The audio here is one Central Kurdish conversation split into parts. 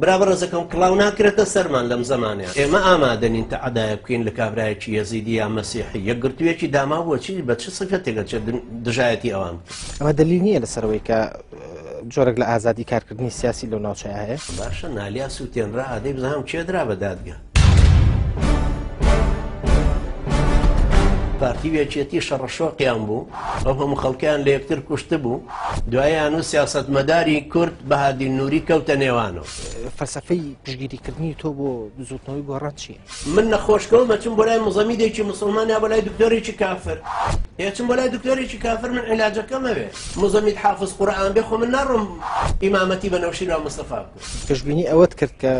برا بەڕێزەکەم کڵاو ناکرێتە سەرمان لەم زەمانەیا ئێمە ئامادە نین تەعەدایە بکەین لە کابرایەکی یەزیدی یا مەسیحی یەکگرتوویەکی داماو بۆ چی بە چ سیفەتێک ئەچێت دژایەتی ئەوان بکەین؟ ئەمە دەلیل نییە لەسەر ئەوەی کە جۆرێک لە ئازادی کارکردنی سیاسی لەو ناوچەیە هەیە؟ باشە نالیا سوتێنرا ئادەی بزانم کێ درا بە دادگا؟ پارتی و یەکێتی شەڕەشۆقیان بوو، ئەو هەموو خەڵکەیان لە یەکتر کوشتبوو، دوایان و سیاسەتمەداری کورد بەهادین نوری کەوتە نێوانەوە. فەلسەفەی پشتگیریکردنی تۆ بۆ بزووتنەوەی گۆڕان چییە؟ من نەخۆشکەوم ئەچم بۆ لای موزەمیدێکی موسڵمان یا بۆ لای دکتۆرێکی کافر؟ ئەچم بۆ لای دکتۆرێکی کافر من عیلاجەکەم ئەوێ موزەمید حافز قورئان بێ خۆ من ناڕۆم ئیمامەتی بە نەوشیروان مستەفا بکەم. پێشبینی ئەوەت کرد کە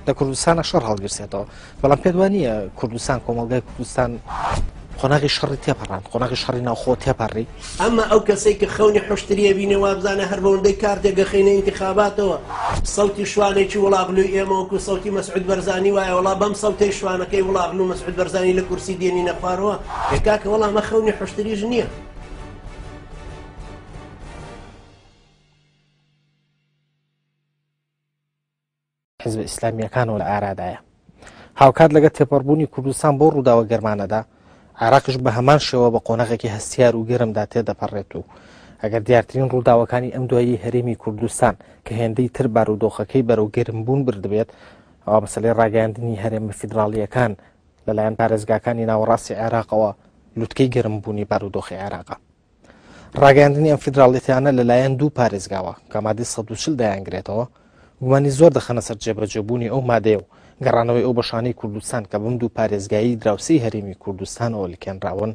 لە کوردستانە شەڕ هەڵگرسێتەوە بەڵام پێت وان نییە کوردستان کۆمەڵگای کوردستان قۆناغی شەڕی تێپەڕان قۆناغی شەڕی ناوخۆ تێپەڕی. ئەمما ئەو کەسەی کە خەونی حوشتریە بینێ وابزانێ هەر بەوەندەی کارتێک ئەخەینە ئینتیخاباتەوە سەوتی شوانێکی وڵاغلوی ئێمە وەکو سەوتی مەسعود بەرزانی وایە وەڵا بەم سەوتەی شوانەکەی وڵاغلو مەسعود بەرزانی لە کورسی دێنینە خوارەوە ئێ کاکە وەڵا ئەمە خەونی حوشتریش نییە. حزبە ئیسلامییەکانەوە لە ئارادایە. هاوکات لەگەڵ تێپەڕبوونی کوردستان بەو ڕووداوە گەرمانەدا، عێراقیش بە هەمان شێوە بە قۆناغێکی هەستیار و گەرمدا تێدەپەڕێت و ئەگەر دیارترین ڕووداوەکانی ئەم دوایی هەرێمی کوردستان کە هێندەی تر بارودۆخەکەی بەرەو گەرمبوون بردبێت، ئەوا مەسەلەی ڕاگەیاندنی هەرێمە فیدراڵییەکان لەلایەن پارێزگاکانی ناوەڕاستی عێراقەوە لوتکەی گەرمبوونی بارودۆخی عێراقە. ڕاگەیاندنی ئەم فیدراڵیەتیانە لەلایەن دوو پارێزگاوە کە مادەی 140 دەیانگرێتەوە، گومانی زۆر دەخەنە سەر جێبەجێبوونی ئەو مادەیە و گەڕانەوەی ئەو بەشانەی کوردستان کە بەم دوو پارێزگایی دراوسێی هەرێمی کوردستانەوە لکێنراون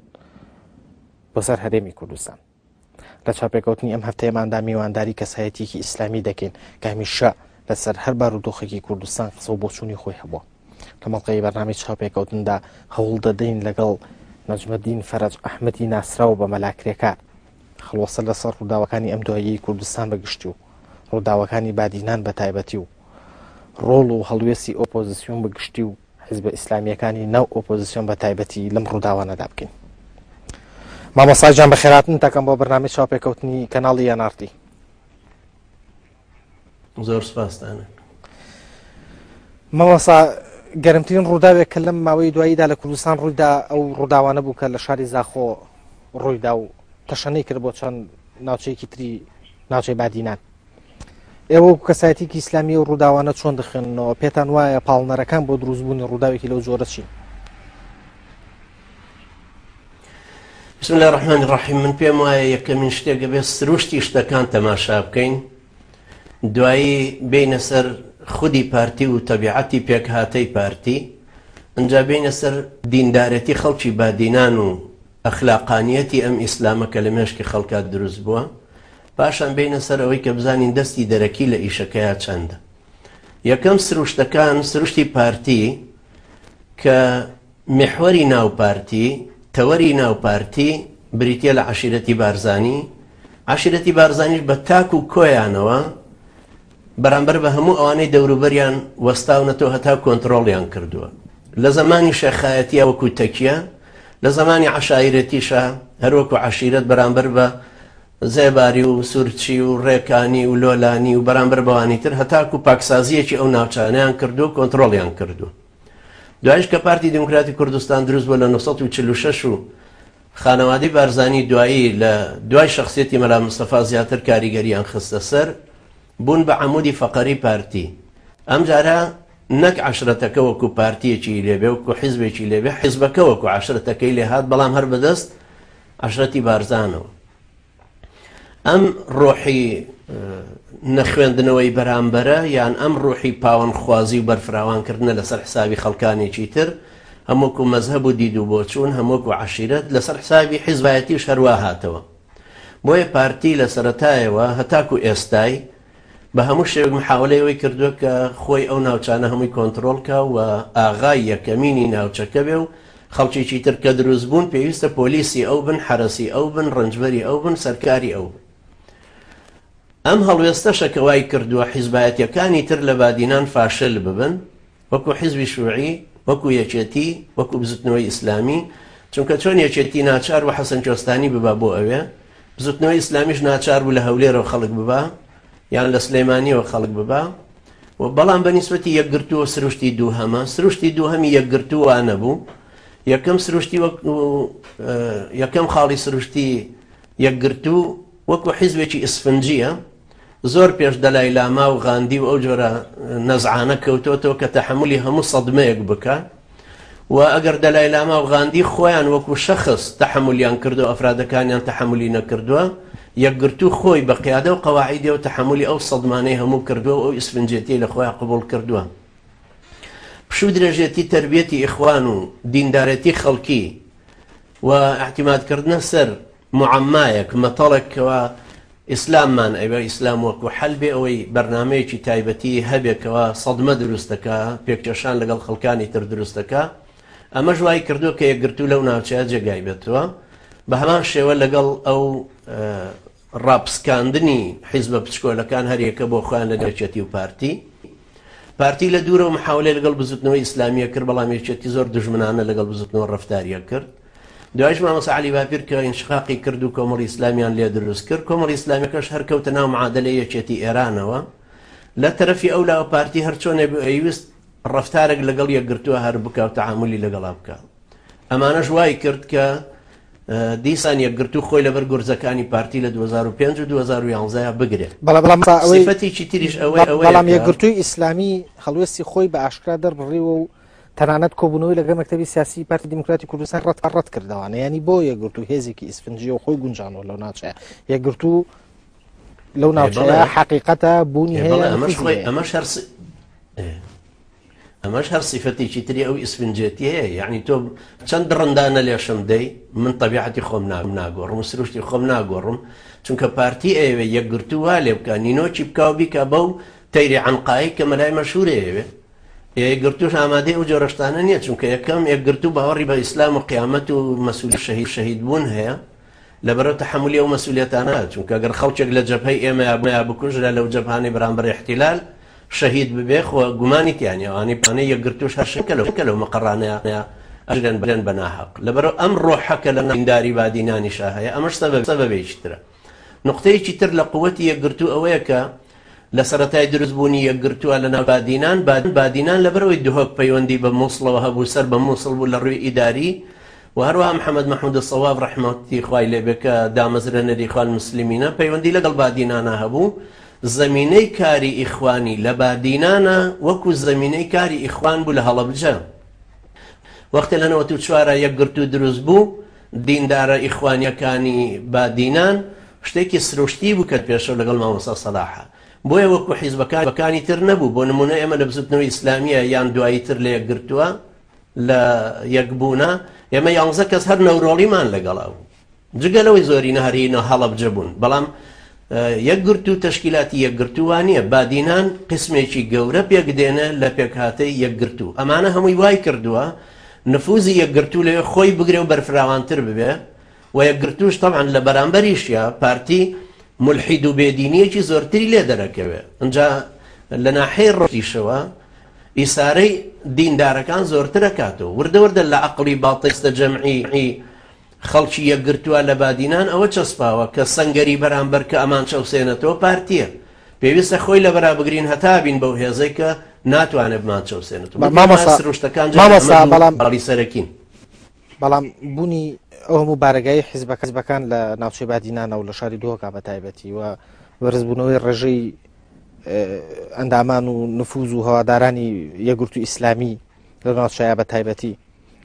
بۆ سەر هەرێمی کوردستان. لە چاپێکەوتنی ئەم هەفتەیەماندا میوانداری کەسایەتیەکی ئیسلامی دەکەین کە هەمیشە لەسەر هەر بارودۆخێکی کوردستان قسە و بۆچوونی خۆی هەبووە. لە مەڵقەی بەرنامەی چاوپێکەوتندا هەوڵ دەدەین لەگەڵ نەجمەدین فەرەج ئەحمەدی ناسراو بە مەلا کرێکار هەڵوەستە لەسەر ڕووداوەکانی ئەم دواییەی کوردستان بە گشتی و ڕووداوەکانی بادینان بە تایبەتی و ڕۆڵ و هەڵوێستی ئۆپۆزیسیۆن بە گشتی و حیزبە ئیسلامییەکانی ناو ئۆپۆزیسیۆن بە تایبەتی لەم ڕووداوانەدا بکەین. مامۆستا گیان بەخێرهاتنت دەکەم بۆ بەرنامەی چاوپێکەوتنی کەناڵی NRT. زۆر سپاستانە. مامۆستا گەرمترین ڕووداوێک کە لەم ماوەی دواییدا لە کوردستان ڕوویدا ئەو ڕووداوانە بوو کە لە شاری زاخۆ ڕوویدا و تەشەنەی کرد بۆ چەند ناوچەیەکی تری ناوچەی بادینان ئێوە وەکو کەسایەتێکی ئیسلامی و ڕووداوانە چۆن دەخوێننەوە پێتان وایە پاڵنەرەکان بۆ دروستبوونی ڕووداوێکی لەو جۆرە چین؟ بسم الله الرحمن الرحیم من پێم وایە یەکەمین شتێک ئەبێ سروشتی شتەکان تەماشا بکەین دوایی بینە سەر خودی پارتی و تەبیعەتی پێکهاتەی پارتی ئەجا بینە سەر دیندارێتی خەڵکی بادینان و ئەخلاقانیەتی ئەم ئیسلامە کە لە مێشکی خەڵکات دروست بووە پاشان بینە سەر ئەوەی کە بزانین دەستی دەرەکی لە ئیشەکەیا چەندە یەکەم سروشتەکان سروشتی پارتی کە میحوەری ناو پارتی، تەوەری ناو پارتی بریتیە لە عەشیرەتی بارزانی، عەشیرەتی بارزانیش بە تاک و کۆیانەوە بەرامبەر بە هەموو ئەوانەی دەوروبەریان وەستاونەتەوە هەتا کۆنترۆڵیان کردووە. لە زەمانی شێخایەتیە وەکو تەکیە، لە زەمانی عەشایرەتیشا هەر وەکو عەشیرەت بەرامبەر بە زێباری و سورچی و ڕێکانی و لۆلانی و بەرامبەر بەوانی تر هەتاکو پاکسازیەکی ئەو ناوچانەیان کردووە کۆنترۆڵیان کردووە. دوایش کە پارتی دیموکراتی کوردستان دروست بووە لە 946 و خانەوادەی بارزانی دوایی لە دوای شخصیەتی مەلا مستەفا زیاتر کاریگەریان خستە سەر بوون بە عەمودی فەقەری پارتی ئەمجارە نەک عەشرەتەکە وەکو پارتیەکی لێبێ وەکو حیزبێکی لێبێ حیزبەکە وەکو عەشرەتەکەی لێهات بەڵام هەر بەدەست عەشرەتی بارزانەوە ئەم ڕۆحی نەخوێندنەوەی بەرامبەرە یان ئەم ڕۆحی پاوەنخوازی و بەرفراوانکردنە لەسەر حسابی خەڵکانێکی تر هەم وەکو مەزهەب و دید و بۆچوون هەم وەکو عەشیرەت لەسەر حسابی حیزبایەتیش هەروا هاتەوە بۆیە پارتی لە سەرەتایەوە هەتاکو ئێستای بە هەموو شێوەیەک محاوەلەی ئەوەی کردووە کە خۆی ئەو ناوچانە هەمووی کۆنترۆڵ کا و ئاغای یەکەمینی ناوچەکە بێ و خەڵکێکی تر کە دروست بوون پێویستە پۆلیسی ئەو بن، حەرەسی ئەو بن، ڕەنجبەری ئەو بن، سەرکاری ئەو بن. ئەم هەڵوێستەشە کە وای کردووە حیزبایەتیەکانی تر لە بادینان فاشل ببن، وەکو حیزبی شوعی، وەکو یەکێتی، وەکو بزوتنەوەی ئیسلامی، چونکە چۆن یەکێتی ناچار بوو حەسەن کوێستانی ببا بۆ ئەوێ، بزوتنەوەی ئیسلامیش ناچار بوو لە هەولێرەوە خەڵک ببا یان لە سلێمانیەوە خەڵک ببا. و بەڵام بە نیسبەتی یەکگرتووە سروشتی دووهەمە، سروشتی دووهەمی یەکگرتوو وا نەبوو، یەکەم سروشتی وەک یەکەم خاڵی سروشتی یەکگرتوو وەکو حیزبێکی ئیسفنجییە، زۆر پێش دەلای لاما و غاندی و ئەو جۆرە نەزعانە کەوتۆتەوە کە تەحەمولی هەموو سەدمەیەک بکا و ئەگەر دەلای لاما و غاندی خۆیان وەکو شەخس تەحەمولیان کردو ئەفرادەکانیان تەحەمولی نەکردووە، یەکگرتوو خۆی بە قیادە و قەواعیدیەوە تەحەمولی ئەو سەدمانەی هەموو کردووە و ئەو ئیسفنجێتیەی لە خۆیان قبوڵ کردووە. پشوو درێژێتی تەربیەتی ئیخوان و دیندارێتی خەڵکی و ئیعتیماد کردنە سەر موعەممایەک، مەتەڵێک کەوا ئیسلاممان ئەوێ، ئیسلام وەکو حەل بێ ئەوەی بەرنامەیەکی تایبەتی هەبێ کەوا سەدمە دروست دەکا، پێککێشان لەگەڵ خەڵکانی تر دروست دەکا، ئەمەش وای کردووە کە یەکگرتوو لەو ناوچەیە جێگای بێتەوە. بە هەمان شێوە لەگەڵ ئەو ڕاپسکاندنی حیزبە بچکۆلەکان هەریەکە بۆ خۆیان لە یەکێتی و پارتی. پارتی لە دوورەوە محاولەی لەگەڵ بزوتنەوەی ئیسلامیە کرد، بەڵام یەکێتی زۆر دوژمنانە لەگەڵ بزوتنەوە ڕەفتاریە کرد. دوایش مامۆستا عەلی باپیر کە ئینشقاقی کرد و کۆمەڵی ئیسلامیان لێ دروست کرد، کۆمەڵی ئیسلامیەکەش هەر کەوتە ناو معادەلەی یەکێتی ئێرانەوە. لە تەرەفی ئەو لاوە پارتی هەر چۆنێ بێ ئەیویست ڕەفتارێک لەگەڵ یەکگرتووە هەر بکا و تەعامولی لەگەڵا بکا. ئەمانەش وای کرد کە دیسان یەکگرتوو خۆی لەبەر گورزەکانی پارتی لە 2005 و 2011 بگرێت. بەڵام بەڵام ئەوەی سیفەتێکی تریش ئەوەی ئەوەیە بەڵام کە یەکگرتووی ئیسلامی هەڵوێستی خۆی بە ئاشکرا دەربڕیوە و تەنانەت کۆبوونەوەی لەگەڵ مەکتەبی سیاسی پارتی دیموکراتی کوردستان ڕەت ڕەت کردەوانە یانی بۆ یەکگرتوو هێزێکی ئیسفنجیە و خۆی گونجانەوە لەو ناوچەیە یەکگرتوو لەو ناوچەیە حەقیقەتە بوونی هەیە ئەمەش خۆی ئەمەش هەر ئەمەش هەر سیفەتێکی تری ئەو ئیسفنجێتیەیە یعنی تۆ چەند دڕندانە لێشم دەی من تەبیعەتی خۆم ناگۆڕم و سروشتی خۆم ناگۆڕم چونکە پارتی ئەیەوێ یەکگرتوو وا لێ بکا نینۆکی بکا و بیکا بەو تەیری عەنقایی کە مەلای مەشهور ئەیەوێ یەکگرتووش ئامادەی ئەو جۆرە شتانە نییە چونکە یەکەم یەکگرتوو باوەڕی بە ئیسلام و قیامەت و مەسئول شەهید شەهید بوون هەیە لەبەرئەو تەحەمولی ئەو مەسئولیەتانە چونکە گەر خەڵکێک لە جەبهەی ئێمەیا بکوژرا لەو جەبهانەی بەرامبەر ئیحتیلال شەهید ببێ خۆ گومانی تیا نیە ئەوانەی پانەی یەکگرتووش هەر شەکە لەو کە لەو مەقەڕانەیا ئەژرێن برێن بە ناهەق لەبەرئەو ئەم ڕۆحە کە لە دینداری بادینانیشا هەیە ئەمەش سەبەب سەبەبێکی ترە نوقتەیەکی تر لە قوتی یەکگرتوو ئەوەیە کە لە سەرەتای دروست بوونی یەکگرتووە لە ناو بادینان، بادینان لەبەرئەوەی دهۆک پەیوەندی بە موسڵەوە هەبوو سەر بە موسڵ بوو لە ڕووی ئیداری و هەروەها محەمەد مەحمود سەواف ڕەحمەتی خوای لێ بێ کە دامەزرێنەری ئیخوان موسلمینە پەیوەندی لەگەڵ بادینانا هەبوو زەمینەی کاری ئیخوانی لە بادینانا وەکو زەمینەی کاری ئیخوان بوو لە هەڵەبجە وەختێ لە 94 یەکگرتوو دروست بوو دیندارە ئیخوانیەکانی بادینان شتێکی سروشتی بوو کە پێشەو لەگەڵ مامۆستا سەلاحە بۆیە وەکو حیزبەکانی تر نەبوو بۆ نمونە ئێمە لە بزوتنەوەی ئیسلامیە یان دوایی تر لە یەکگرتووە لە یەکبوونە ئێمە یانزە کەس هەر نەورۆڵیمان لەگەڵا بوو جگە لەوەی زۆرینە هەر هی هەڵەبجە بوون بەڵام یەکگرتوو تەشکیلاتی یەکگرتوو وا نییە بادینان قسمێکی گەورە پێک دێنێ لە پێکهاتەی یەکگرتوو ئەمانە هەمووی وای کردووە نفوزی یەکگرتوو لەوێ خۆی بگرێ و بەرفراوانتر ببێ و یەکگرتووش تەبعەن لە بەرامبەریشیا پارتی مولحید و بێدینیەکی زۆرتری لێ دەرەکەوێ ئنجا لە ناحەی ڕەوشتیشەوە ئیسارەی دیندارەکان زۆرترەکاتەوە وردە وردە لە عەقڵی باتڵی دەستەجەمعی خەڵکی یەکگرتووە لە بادینان ئەوە چەسپاوە کە سەنگەری بەرامبەر کە ئەمان چەوسێنێتەوە پارتیە پێویستە خۆی لەبەرا بگرین هەتا بین بەو هێزەی کە ناتوانێت بمان چەوسێنێتەوە من پێم وایە سروشتەکان جگە لە ئەمە دوو باڵی سەرەکین. بەڵام بوونی ئەو هەموو بارەگای حیزبەکە حیزبەکان لە ناوچەی بادینانە و لە شاری دهۆکا بە تایبەتی و بەرزبوونەوەی ڕێژەی ئەندامان و نفوز و هەوادارانی یەکگرتوو ئیسلامی لە ناوچەیە بە تایبەتی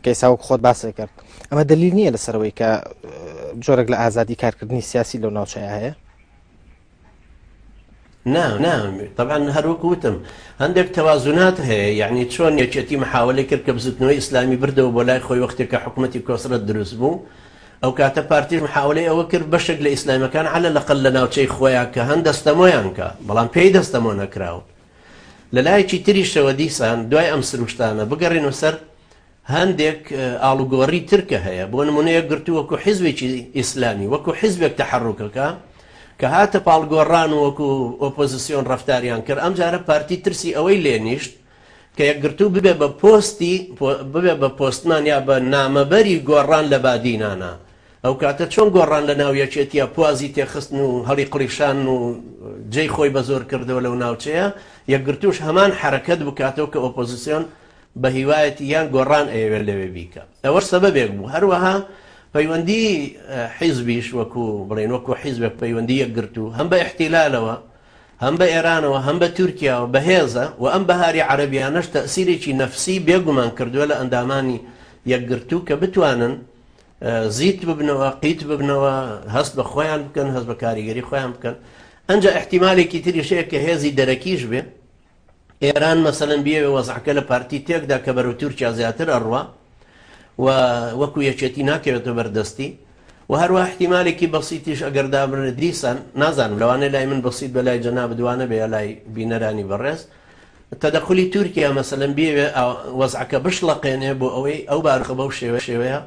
کە ئێستا وەک خۆت باست کرد ئەمە دلیل نییە لەسەرەوەی کە جۆرێک لە ئازادی کارکردنی سیاسی لەو ناوچەیە هەیە؟ نا نا طبعا هەر وەکو وتم هەندێک تەوازنات هەیە یعنی چۆن یەکێتی محاولەی کرد کە بزوتنەوەی ئیسلامی بردەوە بۆ لای خۆی وەختێک کە حکوومەتی کۆسرەت دروست بوو ئەو کاتە پارتیش محاولەی ئەوە کرد بەشێک لە ئیسلامیەکان عەلە لەقل لە ناوچەی خۆیان کە هەن دەستەمۆیان کە بەڵام پێی دەستەمۆ نەکراون لە لایەکی تریشەوە دیسان دوای ئەم سروشتانە بگەڕێنەوە سەر هەندێک ئاڵوگۆڕی تر کە هەیە، بۆ نموونە یەکگرتوو وەکو حیزبێکی ئیسلامی، وەکو حیزبێک تەحەروکەکە، کە هاتە پاڵ گۆڕان و وەکو ئۆپۆزسیۆن ڕەفتاریان کرد، ئەمجارە پارتی ترسی ئەوەی لێ نیشت کە یەکگرتوو ببێ بە پۆستی، ببێ بە پۆستمان یا بە نامەبەری گۆڕان لە بادینانا. ئەو کاتە چۆن گۆڕان لە ناو یەکێتیە پوازی تێخستن و هەڵی قڵیشان و جێی خۆی بە زۆر کردەوە لەو ناوچەیە، یەکگرتووش هەمان حەرەکەت بکاتەوە کە ئۆپۆزیسیۆن بە هیوایەتی یان گۆڕان ئەیەوێت لەوێ بیکا. ئەوەش سەبەبێک بوو. هەروەها پەیوەندی حیزبیش وەکو بڵێین وەکو حیزبێک پەیوەندی یەکگرتوو هەم بە ئیحتیلالەوە هەم بە ئێرانەوە هەم بە تورکیاوە بەهێزە و ئەم بەهاری عەرەبیانەش تەئسیرێکی نەفسی بێگومان کردووە لە ئەندامانی یەکگرتوو کە بتوانن زیت ببنەوە، قیت ببنەوە، هەست بە خۆیان بکەن، هەست بە کاریگەری خۆیان بکەن. ئەنجا ئیحتیمالێکی تریش هەیە کە هێزی دەرەکیش بێ، ئێران مەسەلەن بیەوێ وەزعەکە لە پارتی تێکدا کە بەرەو تورکیا زیاتر ئەڕوا و وەکو یەکێتی ناکەوێتە بەردەستی و هەروە احتیمالێکی بەسیتیش ئەگەر دابنرێت دیسان نازانم لەوانەیە لای من بەسیت بە لای جەنابت وانە بێ یا لای بینەرانی بەڕێز تەدەخولی تورکیا مەسەلەن بیەوێ وەزعەکە بشڵەقێنێ بۆ ئەوەی ئەو بارخە بەو شێوە شێوەیە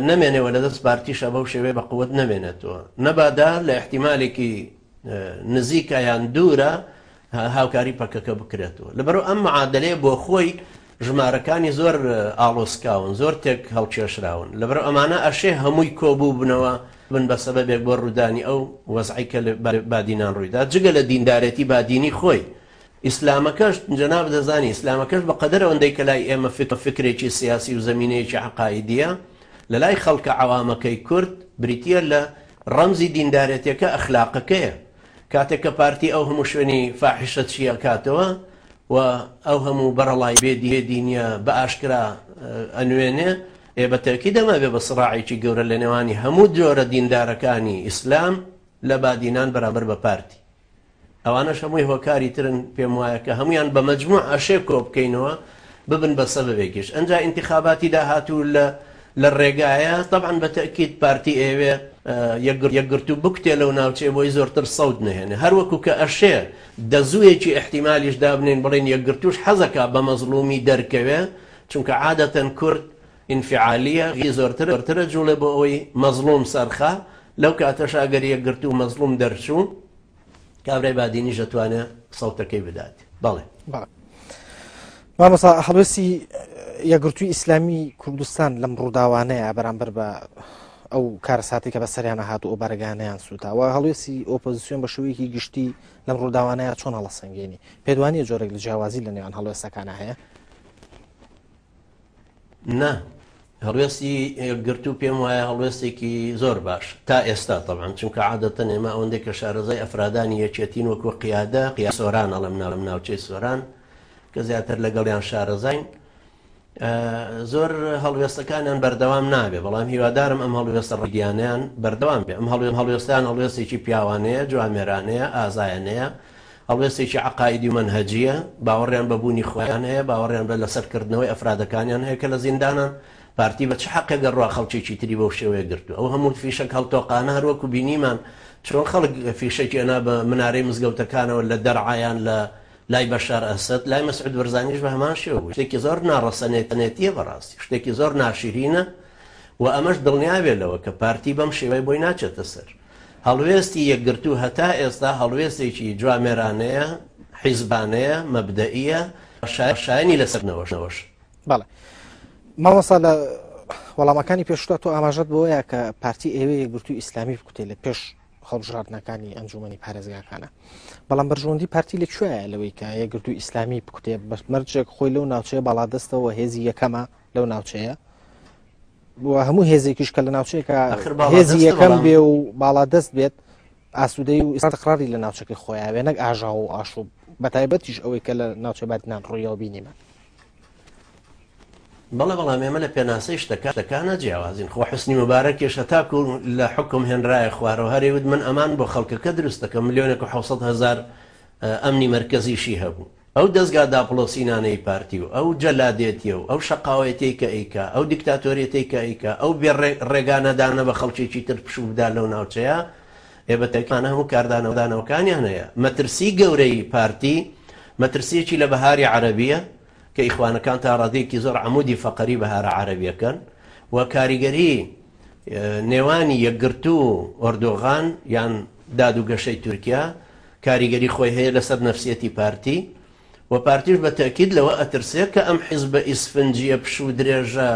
نەمێنێ و لەدەست پارتیشە بەو شێوەیە بە قوت نەمێنێتەوە نەبادا لە احتیمالێکی نزیکە یان دوورە هاوکاری پەکەکە بکرێتەوە. لەبەرئەوە ئەم معادەلەیە بۆ خۆی ژمارەکانی زۆر ئاڵۆزکاون، زۆر تێک هەڵکێشراون. لەبەرئەوە ئەمانە ئەشێ هەمووی کۆبووبنەوە بن بە سەبەبێک بۆ ڕوودانی ئەو وەزعەی کە لە بادینان ڕوویدا. جگە لە دیندارێتی بادینی خۆی، ئیسلامەکەش، جەنابت دەزانی، ئیسلامەکەش بە قەدەر ئەوەندەی کە لای ئێمە فکرێکی سیاسی و زەمینەیەکی عەقائیدییە، لە لای خەڵکە عەوامەکەی کورد بریتییە لە ڕەمزی دیندارێتیەکە ئەخلاقەکەیە. کاتێک کە پارتی ئەو هەموو شوێنی فاحیشە چی ئەکاتەوە و ئەو هەموو بەرەڵای بێ بێ دینیە بە ئاشکرا ئەنوێنێ، ئێ بە تەئکید ئەمە ئەبێ بە سڕاعێکی گەورە لە نێوانی هەموو جۆرە دیندارەکانی ئیسلام لە بادینان بەرامبەر بە پارتی. ئەوانەش هەمووی هۆکاری ترن پێم وایە کە هەموویان بە مەجموع ئەشێ کۆ بکەینەوە ببن بە سەبەبێکیش ئەنجا ئینتخاباتی داهاتوو لە لە ڕێگایە تەبعەن بە تەئکید پارتی ئەیەوێ یەکگرتوو بکوتێ لەو ناوچەیە بۆی زۆرتر سەوت نەهێنێ هەر وەکو کە ئەشێ دەزوویەکی ئیحتیمالیش دابنێین بڵێین یەکگرتووش حەزەکا بە مەزڵومی دەرکەوێ چونکە عادەتەن کورد ئینفعالیە زۆرتر زۆرترە جوڵێ بۆ ئەوەی مەزڵوم سەرخا لەو کاتەشا گەر یەکگرتوو مەزڵوم دەرچوو کابرای بادینیش دەتوانێ سەوتەکەی بدات. بەڵێ. بەڵێ. مامۆستا هەڵوێستی یەکگرتووی ئیسلامی کوردستان لەم ڕووداوانەیە بەرامبەر بە ئەو کارەساتی کە بەسەریانە هات و ئەو بارەگانیان سووتاوە هەڵوێستی ئۆپۆزیسیۆن بە شێوەیەکی گشتی لەم ڕووداوانەیە چۆن هەڵەسەنگێنی پێدوانیە جۆرێک لە جیاوازی لە نێوان هەڵوێستەکانە هەیە؟ نا هەڵوێستی یەکگرتوو پێم وایە هەڵوێستێکی زۆر باش تا ئێستا تەبعەن چونکە عادەتەن ئێمە ئەوەندەی کە شارەزای ئەفرادانی یەکێتین وەکو قیادە قیا سۆران ئەڵێم ناڵێم ناوچەی سۆران کە زیاتر لەگەڵیان شارەزاین زۆر هەڵوێستەکانیان بەردەوام نابێ بەڵام هیوادارم ئەم هەڵوێستە ڕگیانیان بەردەوام بێ ئەم هەڵوێ هەڵوێستیان هەڵوێستێکی پیاوانەیە جوامێرانەیە ئازایانەیە هەڵوێستێکی عەقائیدی و مەنهەجییە، باوەڕیان بە بوونی خۆیان هەیە، باوەڕیان بە لەسەر کردنەوەی ئەفرادەکانیان هەیە کە لە زیندانان، پارتی بە چ حەقێک ئەڕوا خەڵکێکی تری بەو شێوەیە گرتووە؟ ئەو هەموو فیشەک هەڵتۆقانە هەر وەکو بینیمان چۆن خەڵک فیشەکی ئەنا بە منارەی مزگەوتەکانەوە لە دەرعا یان لە لای بەشار ئەسەد، لای مەسعود بەرزانیش بە هەمان شێوە بوو. شتێکی زۆر ناڕەسەنێتییە بەڕاستی، شتێکی زۆر ناشیرینە و ئەمەش دڵنیا بێ لەوە کە پارتی بەم شێوەیە بۆی ناچێتە سەر. هەڵوێستی یەکگرتوو هەتا ئێستا هەڵوێستێکی جوامێرانەیە، حیزبانەیە، مەبدەئییە، شایەنی لەسەر نەوەش. بەڵێ مامۆستا لە وەڵامەکانی پێشووتا تۆ ئاماژەت بەوەیە کە پارتی ئێوە یەکگرتووی ئیسلامی بکوتێ لە پێش هەڵبژاردنەکانی ئەنجومەنی پارێزگاکانە بەڵام بەرژەوەندی پارتی لە کوێیە لەوەی کە یەکگرتووی ئیسلامی بکوتێ بە مەرجێک خۆی لەو ناوچەیە باڵادەستەوە هێزی یەکەمە لەو ناوچەیە و هەموو هێزێکیش کە لە ناوچەیەکە هێزی یەکەم بێ و باڵادەست بێت ئاسوودەی و ئیسقراری لە ناوچەکەی خۆیاوێ نەک ئاژاوە و ئاشوب بە تایبەتیش ئەوەی کە لە ناوچە بادینان ڕوویەوە بینیمە. بەڵێ بەڵام ئێمە لە پێناسەی شتەکانە جیاوازین خۆ حوسنی موبارەکیش هەتاکو لە حوکم هێنرایە خوارەوە هەر ئەیوت من ئەمان بۆ خەڵکەکە دروست دەکەم ملیۆنێک و حەوسەد هەزار ئەمنی مەرکەزیشی هەبوو ئەو دەزگا داپڵۆسینانەی پارتی و ئەو جەلادێتیە و ئەو شەقاوەیەتیەی کە ئەیکا، ئەو دیکتاتۆریەتەی کە ئەیکا، ئەو بێ ڕێگا نەدانە بە خەڵکێکی تر پشوو بدا لەو ناوچەیە، ئێ بە تەئکید ئەمانە هەموو کاردانەوەکانیان هەیە. مەترسی گەورەی پارتی مەترسیەکی لە بەهاری عەرەبیە کە ئیخوانەکان تا ڕادەیەکی زۆر عەمودی فەقەری بەهارە عەرەبیەکەن و کاریگەری نێوانی یەکگرتوو و ئۆردۆغان یان داد و گەشەی تورکیا کاریگەری خۆی هەیە لەسەر نەفسیەتی پارتی و پارتیش بە تەئکید لەوە ئەترسێ کە ئەم حیزبە ئیسفنجیە پشوو درێژە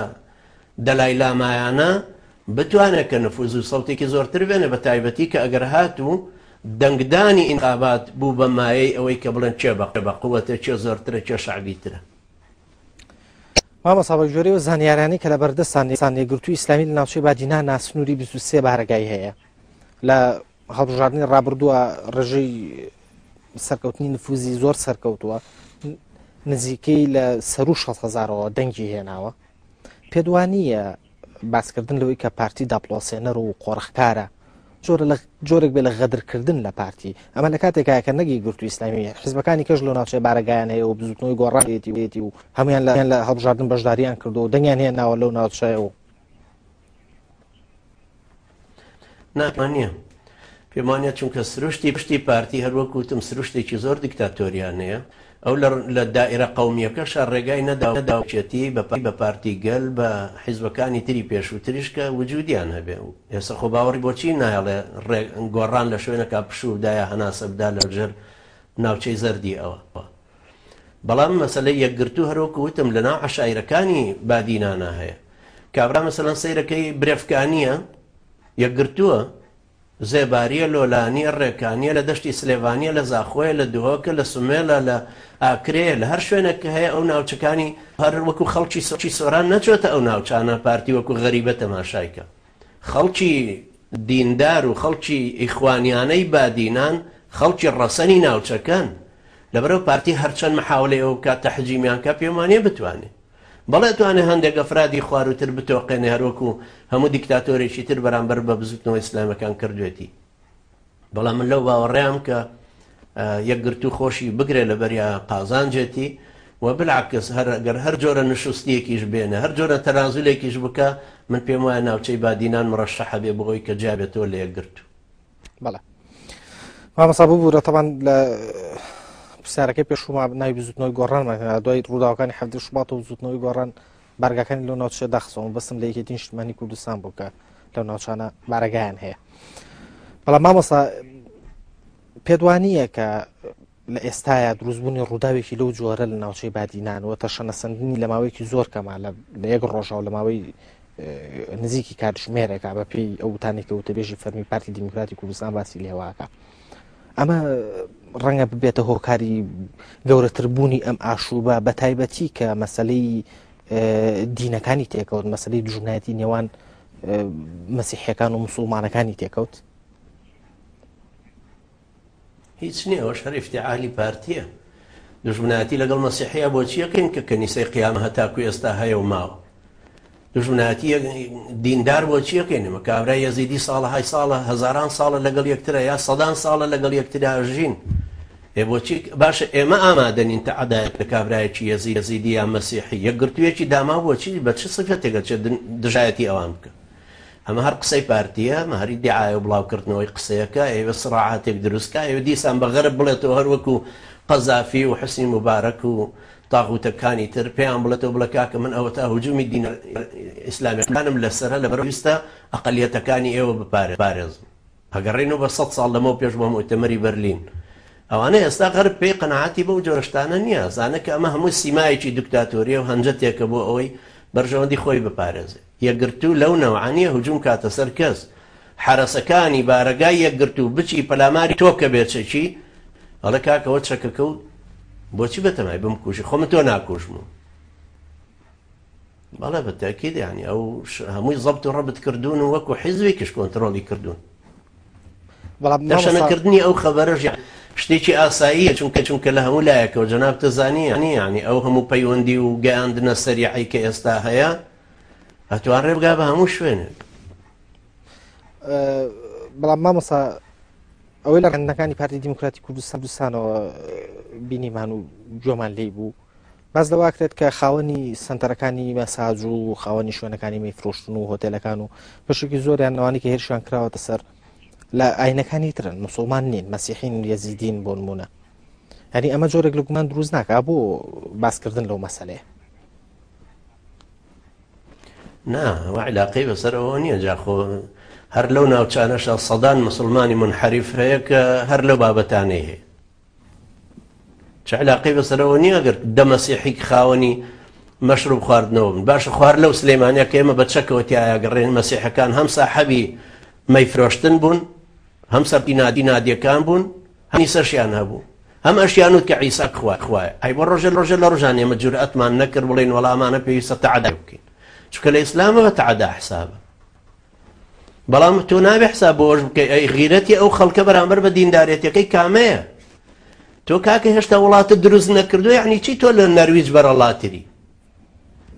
دەلای لامایانە بتوانێت کە نفوز و سەوتێکی زۆرتر بێنێ بە تایبەتی کە ئەگەر هاتوو دەنگدانی ئینتخابات بوو بە مایەی ئەوەی کە بڵێن کێ بە قوەتە کێ زۆرترە کێ شەعبیترە. مامۆستا بە گوێرەی ئەو زانیارانەی کە لە بەردەستان یەکگرتووی ئیسلامی لە ناوچەی بادینان ناسنووری 23 بارەگای هەیە لە هەڵبژاردنی ڕابردووە ڕێژەی سەرکەوتنی نفوزی زۆر سەرکەوتووە نزیکەی لە سەرو 6 هزارەوە دەنگی هێناوە پێدوانیە باسکردن لەوەی کە پارتی داپڵۆسێنەر و قۆرخکارە جۆرە لە جۆرێک بێ لە غەدرکردن لە پارتی ئەمە لە کاتێکایە کە نەک یەکگرتووی ئیسلامی حزبەکانی کەش لەو ناوچەیە بارەگایان هەیە و بزوتنەوەی گۆڕانێتی وێتی و هەمویان لە لە هەڵبژاردن بەشداریان کردو و دەنگیان هێناوە لەو ناوچەیە و ناتوانە پێمانە چونکە سروشتی پشتی پارتی هەروەک وتم سروشتێکی زۆر دیکتاتۆریانەیە ئەو لە دائیرە قەومییەکەشا ڕێگای نەدا یەکێتی بە پارتی گەل بە حیزبەکانی تری پێشووتریش کە وجودیان هەبێ و ئێستا خۆ باوەڕی بۆچی نایەڵێ ڕێ گۆڕان لە شوێنەکا پشوو بدا یا هەناسە بدا لە ژێر ناوچەی زەردی ئەوە. بەڵام مەسەلەی یەکگرتوو هەروەکو وتم لە ناو عەشایرەکانی بادینانا هەیە. کابرا مەسەلەن سەیرەکەی برێفکانییە یەکگرتووە زێبارییە، لۆلانییە، ڕێکانییە، لە دەشتی سلێڤانییە، لە زاخۆیە، لە دهۆکە، لە سمێڵە، لە ئاکرێیە، لە هەر شوێنێک کە هەیە ئەو ناوچەکانی هەر وەکو خەڵکی سۆران نەچۆتە ئەو ناوچانە پارتی وەکو غەریبە تەماشای کە. خەڵکی دیندار و خەڵکی ئیخوانیانەی بادینان خەڵکی ڕەسەنی ناوچەکەن. لەبەرئەوە پارتی هەرچەند محاوەلەی ئەوە بکات تەحجیمیان کا پێم وانیە بتوانێ. بەڵێ ئەتوانێ هەندێک ئەفرادی خوارووتر بتۆقێنێ هەروەکو هەموو دیکتاتۆرێکی تر بەرامبەر بە بزوتنەوە ئیسلامەکان کردوێتی بەڵام من لەو باوەڕیام کە یەکگرتوو خۆشی بگرێ لە بەریا قازانجێتی و بالعکس هەر گەر هەر جۆرە نشوستیەکیش بێنێ هەر جۆرە تەنازولێکیش بکە من پێم وایە ناوچەی بادینان مڕەشەحە بێ بۆ ئەوەی کە جیابێتەوە لە یەکگرتوو. بەڵێ مامۆستا ببوورە تەبان لە پرسیارەکەی پێشووما ناوی بزوتنەوەی گۆڕانمان هێنا دوای ڕووداوەکانی حەفدە شوبات و بزوتنەوەی گۆڕان بارگاکانی لەو ناوچە داخستەوە بەسم لە یەکێتی نیشتمانی کوردستان بوو کە لەو ناوچانە بارەگایان هەیە بەڵام مامۆستا پێت وانییە کە لە ئێستایا دروستبوونی ڕووداوێکی لەو جۆرە لە ناوچەی بادینان و تەشەنەسەندنی لە ماوەیەکی زۆر کەما لە یەک ڕۆژەوە لە ماوەی نزیکی کاتژمێرێکا بە پێی ئەو وتانێک کە وتەبێژی فەرمی پارتی دیموکراتی کوردستان باسی لێواکە ئەمە ڕەنگە ببێتە هۆکاری گەورەتربوونی ئەم ئاشوبە بە تایبەتی کە مەسلەی دینەکانی تێکەوت مەسلەی دوژمنایەتی نێوان مەسیحەکان و مسلمانەکانی تێکەوت. هیچ نیە ئەوەش هەر ئیفتیعالی پارتیە دوژمنایەتی لەگەڵ مەسیحیا بۆچی ئەکەین کە کەنیسەی قیامە هەتاکو ئێستا هەیە و ماوە دوژمنایەتی دیندار بۆچی ئەکەین ئێمە کابرای یەزیدی ساڵەهای ساڵە هەزاران ساڵە لەگەڵ یەکترە یا سەدان ساڵە لەگەڵ یەکترا ژین ئێ بۆچی باشە ئێمە ئامادەنین تەعەدایەک لە کابرایەکی یەزیدی یا مەسیحی یەکگرتوویەکی داماو بۆچی بە چ سفەتێک ئەچێت دژایەتی ئەوان بکە ئەمە هەر قسەی پارتیە، ئەمە هەر ئیدیعایە و بڵاوکردنەوەی قسەیەکە، ئەیەوێت سڕاعاتێک دروست کا، ئەیەوێت دیسان بە غەرب بڵێتەوە هەر وەکو قەزافی و حوسنی موبارەک و تاغوتەکانی تر پێیان بڵێتەوە بڵێ کاکە من ئەوەتا هجومی دینە ئیسلامیەکانم لەسەرە لەبەر ویستە ئەقەلیەتەکانی ئێوە بپارێزم. ئەگەڕێینەوە بە سەد ساڵ لەمەو پێش بۆ موئتەمەری بەرلین. ئەوانە ئێستا غەرب پێی قەناعەتی بەو جۆرە شتانە نییە، ئەزانێ کە ئەمە هەمووی سیمایەکی دکتاتۆرییە و هەنجەتێکە بۆ ئەوەی بەرژەوەندی خۆی بپارێزێ. یەکگرتوو لەو نەوعە نییە هجوم کاتە سەر کەس. حەرەسەکانی بارەگای یەکگرتوو بچی پەلاماری تۆ کە بێ چەکی، ئەڵێ کاکە ئەوە چەکەکە و بۆچی بەتەمای بمکوژی خۆ من تۆ ناکوژم و. بەڵێ بە تاکید یانی ئەو هەمووی زەبت و ڕەبت کردوون و وەکو حیزبێکیش کۆنترۆڵی کردوون. بەڵام مامۆستا تەشەنەکردنی ئەو خەبەرەش شتێکی ئاساییە چونکە چونکە لە هەموو لایەکەوە جەنابت دەزانی یانی ئەو هەموو پەیوەندی و گەیاندنە سەریعەی کە ئێستا هەیە ئەتوانرێ بگا بە هەموو شوێنێک. بەڵام مامۆستا ئەوەی لە ڕەندەکانی پارتی دیموکراتی کوردستان دوستانەوە بینیمان و گوێمان لێی بوو باس لەوە ئەکرێت کە خاوەنی سەنتەرەکانی مەساج و خاوەنی شوێنەکانی مەی فرۆشتن و هۆتێلەکان و بەشێکی زۆریان ئەوانەی کە هێرشیان کراوەتە سەر لە ئاینەکانی ترن مسلمان نین مەسیحین و یەزیدین بۆ نمونە هەنی ئەمە جۆرێک لە گومان دروست ناکا بۆ باسکردن لەو مەسەلەیە نا ئەوە علاقەی بەسەرەوە نییە جاخۆ هەر لەو ناوچانەشە سەدان مسلمانی منحەریف هەیە کە هەر لەو بابەتانەی هەیە چ علاقەی بەسەرەوە نییە گەر دە مەسیحی خاوەنی مەشروب خواردنەوە بن. باشە خوار لەو سلێمانیە کە ئێمە بە چەکەوە تیایا گەڕێین مەسیحەکان هەم ساحەبی مەی فرۆشتن بوون هەم سەرتی نادی نادیەکان بوون هەم نیسەشیان هەبوو هەم ئەشیان وت کە عیسا خوا خوایە. ئەی بۆ ڕۆژێ ڕۆژێ لە ڕۆژان ئێمە جورئەتمان نەکرد بڵێین وەڵا ئەمانە پێویستە تەعەدا بکەین چونکە لە ئیسلامەوە تەعەدا حسابە. بەڵام تۆ نابێ حساب بۆ ئەوەش بکەی ئەی غیرەتی ئەو خەڵکە بەرامبەر بە دیندارێتیەکەی کامەیە؟ تۆ کاکە هێشتا وڵاتت دروست نەکردو یعنی چی تۆ لە نەرویج بەرەڵاتری؟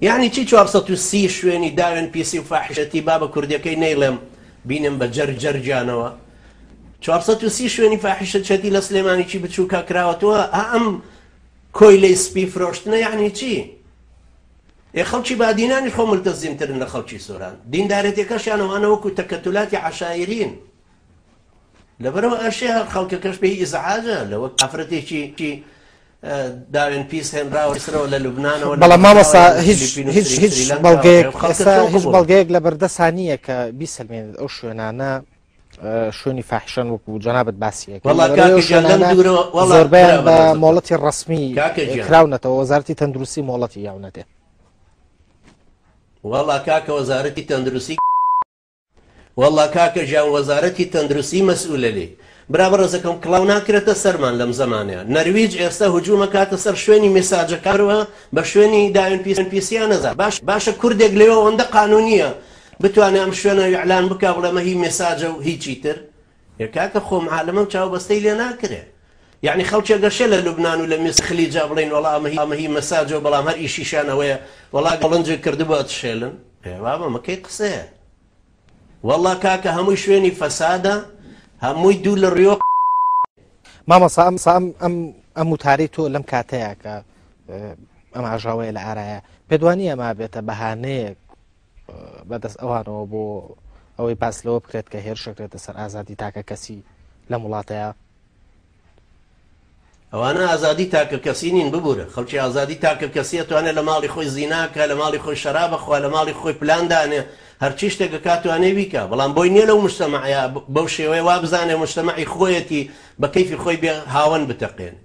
یعنی چی 430 شوێنی داوێن پیسی و فاحشەتی با بە کوردیەکەی نەیڵێم بینم بە جەر جەرجانەوە 430 شوێنی فاحشەچێتی لە سلێمانی چی بچووکە کراوەتەوە ئەم کۆیلەی سپی فرۆشتنە یعنی چی؟ ئێ خەڵکی بادینانیش خۆ مولتەزیمترن لە خەڵکی سۆران، دیندارێتیەکەشیان ئەوانە وەکو تەکەتولاتی عەشایرین، لەبەرئەوە ئەشێ هەر خەڵکەکەش پێی ئیزعاجە لەوە ئافرەتێکی داوێن پیس هێنراوە میسرەوە لە لوبنانەوە لە بەڵام مامۆستا بەغداوە یان لە هیچ فلیپین و هیچ سری هیچ سریلانکاوە بەڵگەیەک ئێ خەڵکە ئێستا چۆن هیچ قبوڵ بەڵگەیەک لە بەردەسا نییە کە بیسەلمێنێت ئەو شوێنانە شوێنی فاحشەن وەکو جەنابت باسی ئەکەی وەڵا لەبەرئەوەی ئەو کاکە گیان لەم شوێنانە دوورەوە وەڵا زۆربەیان برا بە بەڕێزەکەم مۆڵەتی ڕەسمی کاکە گیان کراونەتەوە وەزارەتی تەندروستی مۆڵەتی یاونەتێ. وەڵا کاکە وەزارەتی تەندروستی وەڵا کاکە گیان وەزارەتی تەندروستی مەسئولە لێی برا بەڕێزەکەم کڵاو ناکرێتە سەرمان لەم زەمانەیە نەرویج ئێستا هجومە کاتە سەر شوێنی میساجەکانەوە بە شوێنی داوێن پیس پیسیان نەزان باش باشە کوردێک لەوێ ئەوەندە قانونیە بتوانێ ئەم شوێنە ئیعلان بکا بڵێ ئەمە هی مێساجە و هیچی تر ئێ کاکە خۆ معالەمەم چاوبەستەی لێ ناکرێ یەعنی خەڵکێک ئەشێ لە لوبنان و لە میسر خلیجا بڵێن وەڵا ئەمە هی ئەمە هی مەساجە و بەڵام هەر ئیشیشیان ئەوەیە وەڵا گەڵنجێک کردبوو ئەتشێلن ئێ بابە ئەمە کەی قسەیە وەڵا کاکە هەمووی شوێنی فەسادە هەمووی دوو لە ڕیۆ مامۆستا ئەم ئەم ئەم ئەم وتارەی تۆ لەم کاتەیە کە ئەم ئاژاوەیە لە ئارایە پێت وانییە ئەمە بێتە بەهانەیەک بەدەست ئەوانەوە بۆ ئەوەی باس لەوە بکرێت کە هێرشەکرێتە سەر ئازادی تاکە کەسی لەم وڵاتەیە؟ ئەوانە ئازادی تاکە کەسی نین ببورە خەڵکی ئازادی تاکە کەسی ئەتوانێت لە ماڵی خۆی زینا کە لە ماڵی خۆی شەراب بخوا لە ماڵی خۆی پلان دانێ هەرچی شتێک ئەکا توانێ بیکا بەڵام بۆی نییە لەو مجتەمەعەیا بەو شێوەیە وا بزانێ مجتەمەعی خۆیەتی بە کەیفی خۆی بێ هاوەن بتەقێنێ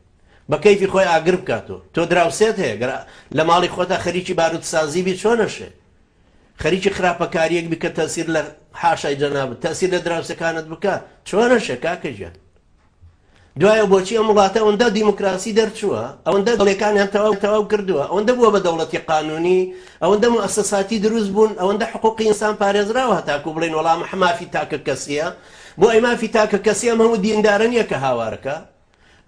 بە کەیفی خۆی ئاگر بکاتەوە. تۆ دراوسێت هەیە، گەر لە ماڵی خۆتا خەریکی باروتسازی بی چۆن ئەشێ خەریکی خراپەکاریەک بی کە تەسیر لە حاشای جەنابت تەسیر لە دراوسێکانت بکا چۆن ئەشێ کاکە گیان؟ دوایە بۆچی ئەم وڵاتە ئەوەندە دیموکراسی دەرچووە ئەوەندە دەڵێکانیان تەواو تەواو کردووە ئەوەندە بووە بە دەوڵەتی قانونی ئەوەندە موئەسەساتی دروست بوون ئەوەندە حقوقی ئینسان پارێزراوە هەتاکو بڵێن وەڵام مافی تاکە کەسیە بۆ ئەی مافی تاکە کەسی ئەم هەموو دیندارە نییە کە هاوارەکە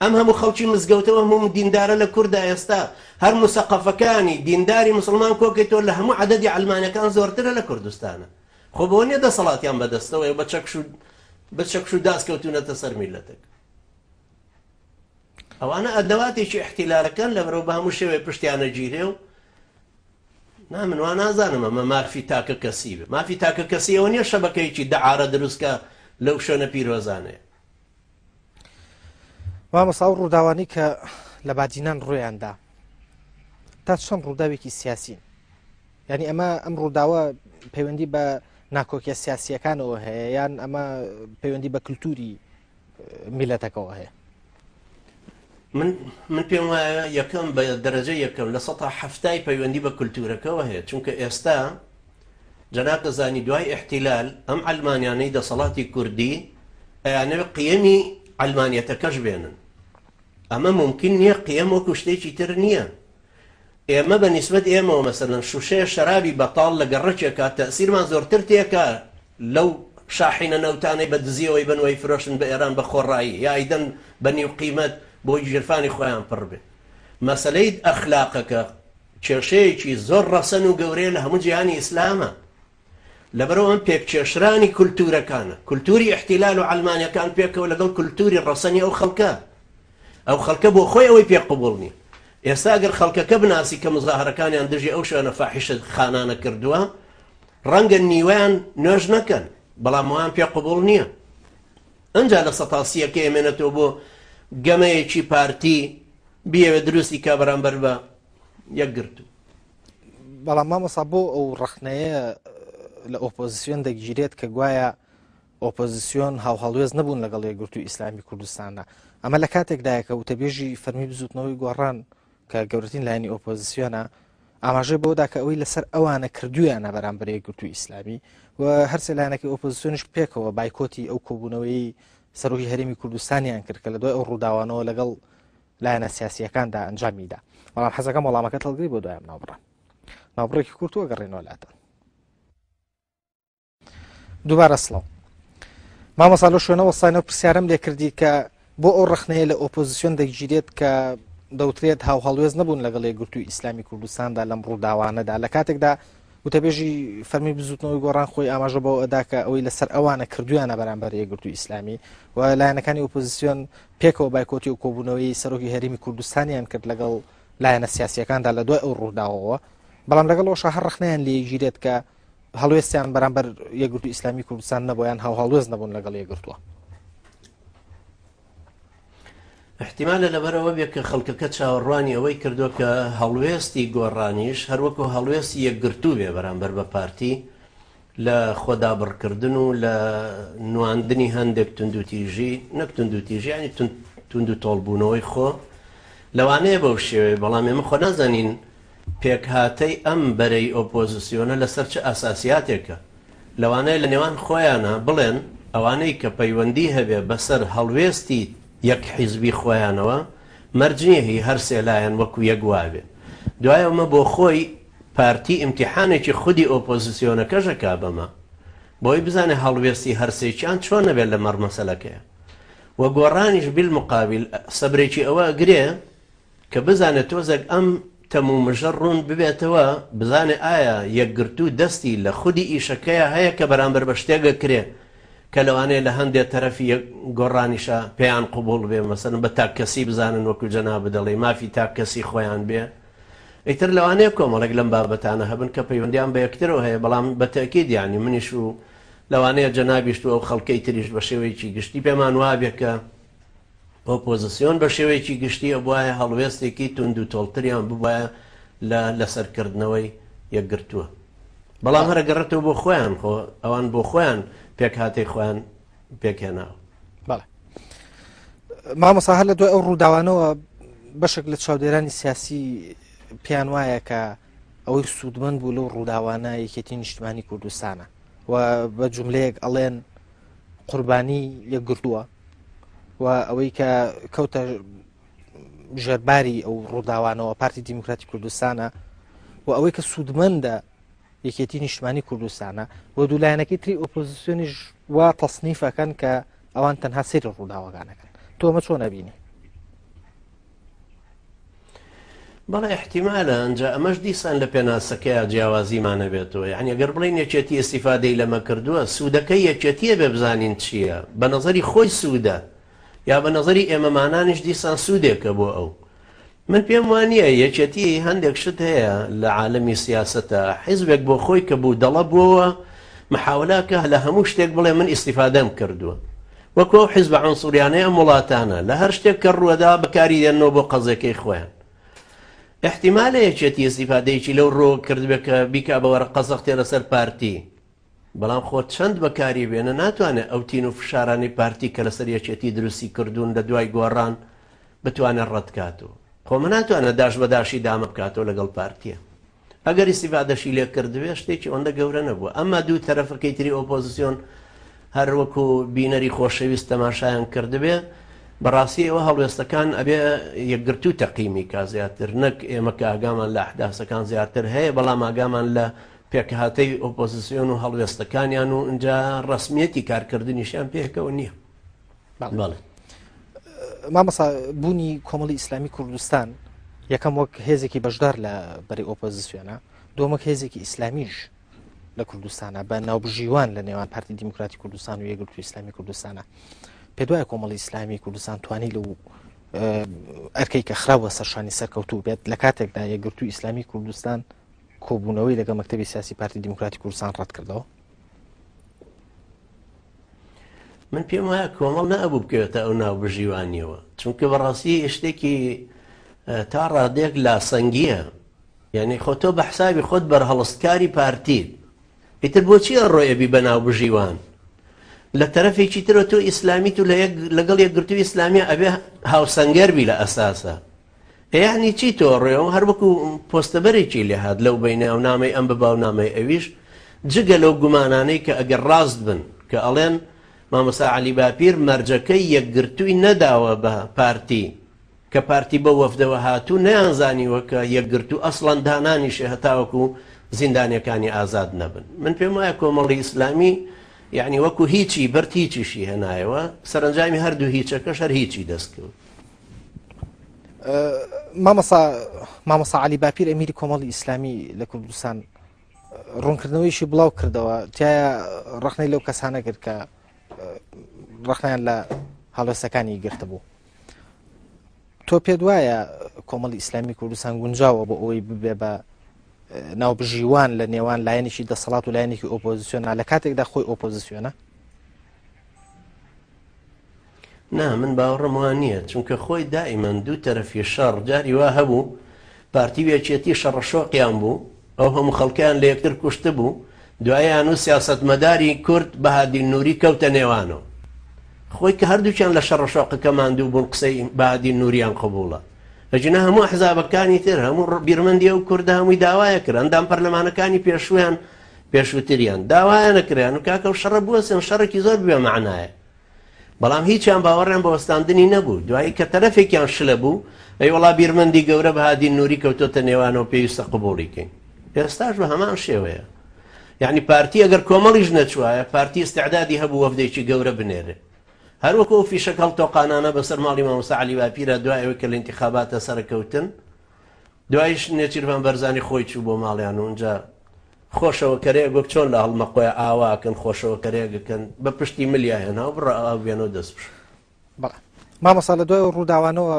ئەم هەموو خەڵکی مزگەوتە و هەموو دیندارە لە کوردا ئێستا هەر موسەقەفەکانی دینداری موسڵمان کۆکەیتەوە لە هەموو عەدەدی عەلمانەکان زۆرترە لە کوردستانە خۆ بەوە نیە دەسەڵاتیان بەدەستەوەیە و بە چەکش و بە چەکش و داس کەوتونەتە سەر میلەتەک ئەوانە ئەدەواتێکی احتیلالەکان لەبەرەوە بە هەموو شێوەیە پشتیانە گیرێ و نا من وا نازانم ئەمە مافی تاکە کەسی بێ مافی تاکە کەسی ئەوە نییە شەبەکەیەکی دەعارە دروستکە لەو شوێنە پیرۆزانەیە مامۆستا ئەو ڕووداوانەی کە لە بادینان ڕوویاندا تا چەند ڕووداوێکی سیاسین یعنی ئەمە ئەم ڕووداوە پەیوەندی بە ناکۆکیە سیاسیەکانەوە هەیە یان ئەمە پەیوەندی بە کللتوری میلەتەکەەوە هەیە من من پێم وایە یەکەم بە دەرەجە یەکەم لە سەتا هەفتای پەیوەندی بە کللتورەکەەوە هەیە چونکە ئێستا جەناب دەزانی دوای ئیحتیلال ئەم عەلمانیانەی دەسەڵاتی کوردی ئەیانەوێ قیەمی عەلمانیەتەکەش بێنن ئەمە مومکین نییە قیەم وەکو شتێکی تر نییە ئێمە بە نیسبەت ئێمەوە مەسەلەن شوشەیە شەرابی بەتاڵ لە گەڕەکێکا تەئسیرمان زۆرتر تێکا لەو شاحینە نەوتانەی بە دزیەوەی بن وەی فرۆشن بە ئێران بە خۆڕایی یا ئەیدەن بە نیو قیمەت بۆی ژیرفانی خۆیان پڕ بێ مەسەلەی ئەخلاقەکە کێشەیەکی زۆر ڕەسەن و گەورەیە لە هەموو جیهانی ئیسلامە. لەبەرئەوە ئەم پێککێشرانی کولتوورەکانە، کولتووری ئیحتیلال و عەلمانیەکان پێکەوە لەگەڵ کولتووری ڕەسەنی ئەو خەڵکە. ئەو خەڵکە بۆ خۆی ئەوەی پێ قبوڵ نیە. ئێستا ئەگەر خەڵکەکە بناسی کە مزاهەرەکانیان دژی ئەو شوێنە فاحیشە خانانە کردووە، ڕەنگە نیوەیان نوێژ نەکەن، بەڵام وایان پێ قبوڵ نیە. ئەنجا لە سەتا سییەکەی ئەمێنێتەوە بۆ گەمەیەکی پارتی بیەوێت دروستی کا بەرامبەر بە یەکگرتوو. بەڵام مامۆسا بۆ ئەو ڕەخنەیە لە ئۆپۆزیسیۆن دەگیرێت کە گوایە ئۆپۆزیسیۆن هاوهەڵوێست نەبوون لەگەڵ یەکگرتوو ئیسلامی کوردستاندا ئەمە لە کاتێکدایە کە وتەبێژی فەرمی بزوتنەوەی گۆڕان کە گەورەترین لایەنی ئۆپۆزیسیۆنە ئاماژەی بەوەدا کە ئەوەی لەسەر ئەوانە کردویانە بەرامبەر یەکگرتووی ئیسلامی و هەرسێ لایەنەکەی ئۆپۆزیسیۆنیش پێکەوە بایکۆتی ئەو کۆبوونەوەی سەرۆکی هەرێمی کوردستانیان کرد کە لە دوای ئەو ڕووداوانەوە لەگەڵ لایەنە سیاسیەکاندا ئەنجامیدا بەڵام حەزەکەم وەڵامەکەت هەڵگری بۆ دوایم ناوبڕە ناوبڕێکی کورت و گەڕێنەوە لاتان. دووبارە سڵاو مامۆستا لەو شوێنە وەستاینەوە پرسیارم لێ کردی کە بۆ ئەو ڕخنەیە لە ئۆپۆزیسیۆن دەگیرێت کە دەوترێت هاوهەڵوێست نەبوون لەگەڵ یەکگرتووی ئیسلامی کوردستاندا لەم ڕووداوانەدا لە کاتێکدا وتەبێژی فەرمی بزوتنەوەی گۆڕان خۆی ئاماژە بەوە ئەدا کە ئەوەی لەسەر ئەوانە کردویانە بەرامبەر یەکگرتووی ئیسلامی و لایەنەکانی ئۆپۆزیسیۆن پێکەوە بایکۆتی و کۆبوونەوەی سەرۆکی هەرێمی کوردستانیان کرد لەگەڵ لایەنە سیاسیەکاندا لە دوای ئەو ڕووداوەوە بەڵام لەگەڵ ئەوشا هەر ڕخنەیان لێگیرێت کە هەڵوێستیان بەرامبەر یەکگرتوو ئیسلامی کوردستان نەبوو یان هاوهەڵوێست نەبوون لەگەڵ یەکگرتووە. احتیمالە لەبەرئەوە بێ کە خەڵکەکە چاوەڕوانی ئەوەی کردووە کە هەڵوێستی گۆڕانیش هەروەکو هەڵوێستی یەکگرتوو بێ بەرامبەر بە پارتی لە خۆدابڕکردن و لە نواندنی هەندێک توندوتیژی نەک توندوتیژی یانی توندوتۆڵبوونەوەی خۆ لەوانەیە بەو شێوەیە بەڵام ئێمە خۆ نازانین پێکهاتەی ئەم بەرەی ئۆپۆزسیۆنە لەسەر چ ئاساسیاتێکە؟ لەوانەیە لە نێوان خۆیانا بڵێن ئەوانەی کە پەیوەندی هەبێ بەسەر هەڵوێستی یەک حیزبی خۆیانەوە مەرج نیە هی هەر سێ لایەن وەکو یەک وابێ. دوای ئەمە بۆ خۆی پارتی ئیمتیحانێکی خودی ئۆپۆزسیۆنەکەش ئەکا بەمە بۆی بزانێ هەڵوێستی هەرسێکیان چۆن ئەبێ لەمەڕ مەسەلەکەیا. وە گۆڕانیش بیلموقابیل سەبرێکی ئەوە ئەگرێ کە بزانێت تۆزێک ئەم تەم و مژە ڕوون ببێتەوە، بزانێ ئایا یەکگرتوو دەستی لە خودی ئیشەکەیا هەیە کە بەرامبەر بە شتێک ئەکرێ کە لەوانەیە لە هەندێ تەرەفی گۆڕانیشا پێیان قبوڵ بێ، مەسەلەن بە تاککەسی بزانن وەکو جەنابت دەڵێی مافی تاککەسی خۆیان بێ. ئیتر لەوانەیە کۆمەڵێک لەم بابەتانە هەبن کە پەیوەندیان بە یەکترەوە هەیە، بەڵام بە تەئکید یانی منیش و لەوانەیە جەنابیشت و ئەو خەڵکەی تریش بە شێوەیەکی گشتی پێمان وابێ کە ئۆپۆزسیۆن بە شێوەیەکی گشتی ئەبوایە هەڵوێستێکی توندوتۆڵتریان ببوایە لە لەسەرکردنەوەی یەکگرتووە. بەڵام هەر ئەگەڕێتەوە بۆ خۆیان، خۆ ئەوان بۆ خۆیان پێکهاتەی خۆیان پێکهێناوە. بەڵێ مامۆستا هەر لە دوای ئەو ڕووداوانەوە بەشێک لە چاودێرانی سیاسی پێیان وایە کە ئەوەی سوودمەند بوو لەو ڕووداوانە یەکێتی نیشتمانی کوردستانە و بە جملەیەک ئەڵێن قوربانی یەکگرتووە و ئەوەی کە کەوتە ژێرباری ئەو ڕووداوانەوە پارتی دیموکراتی کوردستانە و ئەوەی کە سوودمەندە یەکێتی نیشتمانی کوردستانە و دوولایەنەکەی تری ئۆپۆزیسیۆنیش وا تەسنیفەکەن کە ئەوان تەنها سەیری ڕووداوەکانەکەن تۆ ئەمە چۆن ئەبینی؟ بەڵێ ئیحتیمالە، ئەنجا ئەمەش دیسان لە پێناسەکەیا جیاوازیمان ئەبێتەوە، یەعنی ئەگەر بڵێین یەکێتی ئیستیفادەی لەمە کردووە، سوودەکەی یەکێتی ئەبێ بزانین چییە، بە نەزەری خۆی سوودە یا بە نەزەری ئێمەمانانیش دیسان سوودێکە بۆ ئەو. من پێم وا نییە، یەکێتی هەندێک شت هەیە لە عالەمی سیاسەتا، حیزبێک بۆ خۆی کە بودەڵە بووەوە محاولە ئەکا لە هەموو شتێک بڵێ من ئیستیفادەم کردووە. وەکو ئەو حیزبە عونسوریانەی ئەم وڵاتانە لە هەر شتێک کە ڕووەدا بەکاری دێننەوە بۆ قەزێکەی خۆیان. ئیحتیمالە یەکێتی ئیستیفادەیەکی لەو ڕووەوە کردبێ کە بیکا بە وەرەقە زەختێ لەسەر پارتی. بەڵام خۆ چەند بەکاری بێنە ناتوانێ ئەو تین و فشارانەی پارتی کە لەسەر یەکێتی دروستی کردوون لە دوای گۆڕان بتوانێ ڕەتکاتەوە. خۆ مە ناتوانێ داش بە داشی دامە بکاتەوە لەگەڵ پارتیە. ئەگەر ئیستیفادەشی لێ کردبێ شتێکی ئەوەندە گەورە نەبووە. ئەمما دوو تەرەفەکەی تری ئۆپۆزسیۆن هەر وەکو بینەری خۆشەویست تەماشایان کردبێ، بەڕاستی ئەوە هەڵوێستەکان ئەبێ یەکگرتوو تەقیمی کا زیاتر نەک ئێمە کە ئاگامان لە ئەحداسەکان زیاتر هەیە بەڵام ئاگامان لە پێکهاتەی ئۆپۆزسیۆن و هەڵوێستەکانیان و ئینجا ڕەسمیەتی کارکردنیشیان پێکەوە نییە. بەڵێ مامۆستا بوونی کۆمەڵی ئیسلامی کوردستان یەکەم وەک هێزێکی بەشدار لە بەری ئۆپۆزیسیۆنە دووەم وەک هێزێکی ئیسلامیش لە کوردستانە بە ناوبژیوان لە نێوان پارتی دیموکراتی کوردستان و یەکگرتوو ئیسلامی کوردستانە پێدوای کۆمەڵی ئیسلامی کوردستان توانی لەو ئەرکەی کە خراوە سەرشانی سەرکەوتوو بێت لە کاتێکدا یەکگرتوو ئیسلامی کوردستان کۆبوونەوەی لەگەڵ مەکتەبی سیاسی پارتی دیموکراتی کوردستان ڕەت کردەوە من پێم وایە کۆمەڵ نەئەبوو بکەوێتە ئەو ناوبژیوانیەوە چونکە بەڕاستی شتێکی تا ڕادێک لاسەنگیە یعنی خۆ تۆ بە حسابی خۆت بەرهەڵستکاری پارتیت ئیتر بۆچی ئەڕۆی ئەبی بە ناوبژیوان لە تەرەفێکی ترەوە تۆ ئیسلامیت و لەگەڵ یەکگرتووی ئیسلامیە ئەبێ هاوسەنگەر بی لە ئەساسە. ئێ یەعنی چی تۆ ڕێ هەر وەکو پۆستەبەرێکی لێ هات لەو بەینە و نامەی ئەم ببا و نامەی ئەویش جگە لەو گومانانەی کە ئەگەر ڕاست بن کە ئەڵێن مامۆستا عەلی باپیر مەرجەکەی یەکگرتووی نەداوە بە پارتی کە پارتی بەو وەفدەوە هاتوو نەیانزانیوە کە یەکگرتوو ئەسڵەن دانانیشێ هەتاوەکو زیندانیەکانی ئازاد نەبن من پێم وایە کۆمەڵی ئیسلامی یعنی وەکو هیچی برد هیچیشی هێنایەوە سەرەنجامی هەردوو هیچەکەش هەر هیچی دەستکەوت. مامۆسا مامۆسا علی باپیر ئەمیری کۆمەڵی ئیسلامی لە کوردستان ڕوونکردنەوەیشی بڵاو کردەوە تایە ڕخنەی لەو کەسانە کرد کە ڕخنیان لە هەڵوێستەکانی گرتبوو تۆ پێت وایە کۆمەڵی ئیسلامی کوردستان گونجاوە بۆ ئەوەی ببێ بە ناوبژیوان لە نێوان لایەنێکی دەسەڵات و لایەنێکی ئۆپۆزیسیۆنا لە کاتێکدا خۆی ئۆپۆزیسیۆنە؟ نا من باوەڕم وا نییە چونکە خۆی دائیمەن دوو تەرەفی شەڕ جاری وا هەبوو پارتی و یەکێتی شەڕەشۆقیان بوو ئەو هەموو خەڵکیان لە یەکتر کوشتبوو دوایان و سیاسەتمەداری کورد بەهادین نوری کەوتە نێوانەوە خۆی کە هەردووکیان لە شەڕەشۆقەکە ماندوو بوون قسەی بەهادین نوریان قبوڵە ئەگینا هەموو ئەحزابەکانی تر هەموو بیرمەندی ئەو کوردە هەمووی داوایە کرد ئەندام پەرلەمانەکانی پێشویان پێشووتریان داوایان نەکریان و کاکە و شەڕە بوەسن شەڕێکی زۆر بێ مەعنایە بەڵام هیچیان باوەڕیان بە وەستاندنی نەبوو دوایی کە تەرەفێکیان شلە بوو ئەی وەڵا بیرمەندی گەورە بەهادین نوری کەوتۆتە نێوانەوە پێویستە قبوڵی کەین ئێستاش بە هەمان شێوەیە یعنی پارتی ئەگەر کۆمەڵیش نەچوایە پارتی استعدادی هەبوو وەفدێکی گەورە بنێرێ هەروەکو ئەو فیشەک هەڵتۆقانانە بەسەر ماڵی مامۆستا عەلی باپیرە دوای ئەوەی کە لە ئینتیخاباتە سەرکەوتن دوایش نێچیرڤان بەرزانی خۆی چوو بۆ ماڵیان و ئینجا خۆشەوە کەرەیەک وەک چۆن لە هەڵمەقۆیە ئاواکەن خۆشەوە کەرەیەکەکەن بە پشتی ملیا هێنا و بڕە ئاو بێنەوە دەست بشۆ. بەڵێ مامۆستا لە دوای ڕووداوانەوە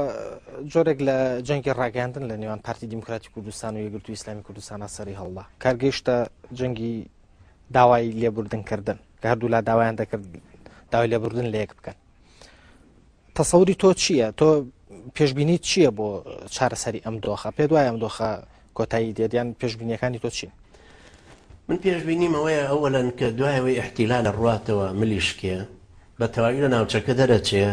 جۆرێک لە جەنگی ڕاگەیاندن لە نێوان پارتی دیموکراتی کوردستان و یەکگرتووی ئیسلامی کوردستان سەری هەڵدا کار گەیشتە جەنگی داوای لێبوردن کردن کە هەردوولا داوایان دەکرد داوای لێبوردن لە یەک بکەن تەسەوری تۆ چییە؟ تۆ پێشبینیت چییە بۆ چارەسەری ئەم دۆخە؟ پێت وایە ئەم دۆخە کۆتایی دێت یان پێشبینیەکانی تۆ چین؟ من پێشبینیم ئەوەیە ئەوەلەن کە دوای ئەوەی ئیحتیلال ئەڕواتەوە ملی شکێ بە تەواوی لە ناوچەکە دەرەچێ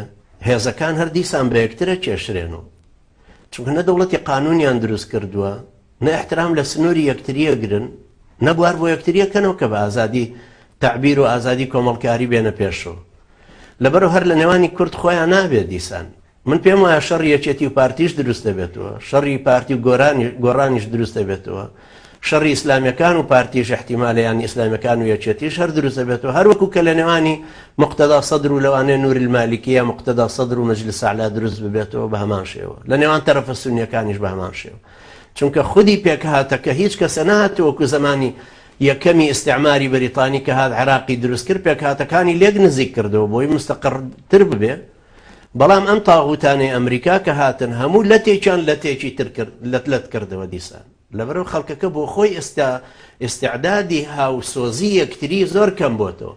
هێزەکان هەر دیسان بە یەکترە کێشرێن و چونکە نە دەوڵەتی قانونیان دروست کردووە نە احترام لە سنووری یەکتری ئەگرن نە بوار بۆ یەکتری ئەکەنەوە کە بە ئازادی تەعبیر و ئازادی کۆمەڵکاری بێنە پێشەوە لەبەرو هەر لە نێوانی کورد خۆیان نابێت دیسان من پێم وایە شەڕی یەکێتی و پارتیش دروست دەبێتەوە شەڕی پارتی و گۆرانی گۆڕانیش دروست دەبێتەوە شەڕی ئیسلامیەکان و پارتیش احتیمالە یان ئیسلامیەکان و یەکێتیش هەر دروست دەبێتەوە هەر وەکو کە لە نێوانی مقتەدا سەدر و لەوانەیە نور المالکی یا مقتەدا سەدر و مەجلس ئەعلا دروست ببێتەوە بە هەمان شێوە لە نێوان تەرەفە سونیەکانیش بە هەمان شێوە چونکە خودی پێکهاتەکە هیچ کەسە نەهاتووە وەکو زەمانی یەکەمی ئیستعماری بەریتانی کە هات عێراقی دروست کرد پێکهاتەکانی لێک نزیک کردەوە بۆی مستەقڕتر ببێ بەڵام ئەم تاغوتانەی ئەمریکا کە هاتن هەموو لەتێکیان لەتێکی تر کرد لەت لەت کردەوە دیسان لەبەرئەوە خەڵکەکە بۆ خۆی ئێستا ئیستعدادی هاوسۆزی یەکتری زۆر کەم بۆتەوە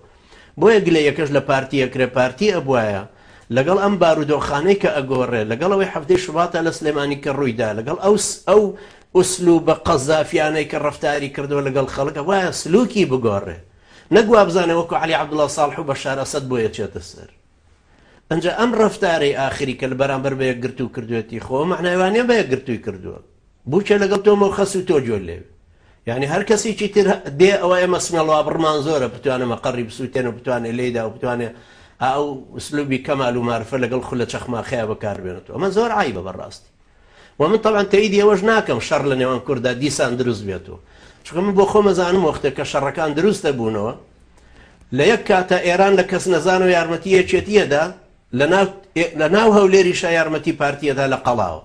بۆیە گلەیەکەش لە پارتی ئەکرێ پارتی ئەبوایە لەگەڵ ئەم بارودۆخانەی کە ئەگۆڕێ لەگەڵ ئەوەی حەفتەی شوباتە لە سلێمانی کە ڕوویدا لەگەڵ ئەو ئەو ئوسلوبە قەزافیانەی کە ڕەفتاری کردەوە لەگەڵ خەڵک ئەبوایە سلوکی بگۆڕێ نەک وابزانێ وەکو عەلی عەبدوڵا ساڵح و بەشار ئەسەد بۆی ئەچێتە سەر ئەنجا ئەم ڕەفتارەی ئاخری کە لە بەرامبەر بە یەکگرتوو کردوێتی خۆ مەعنای وانە بە یەکگرتووی کردووە بووکێ لەگەڵ تۆمە و خەسوو تۆ گوێ لێ یعنی هەر کەسێکی تر دێ ئەوە ئێمە سمێڵوابڕمان زۆرە بتوانێ مەقەڕی بسووتێن و بتوانێ لێیدا و بتوانێ ئەو ئوسلوبی کەمال و مارفە لەگەڵ خولە چەخماخەیە بەکاربێنێتەوە ئەمە زۆر عیبە بەڕاستی و من تەبعەن تەئیدی ئەوەش ناکەم شەڕ لە نێوان کورددا دیسان دروست بێتەوە چونکە من بۆ خۆم ئەزانم وەختێک کە شەڕەکان دروست دەبوونەوە لە یەک کاتە ئێران لە کەس نەزانەوە یارمەتی یەکێتیەدا لە ناو هەولێریشا یارمەتی پارتیەدا لە قەڵاوە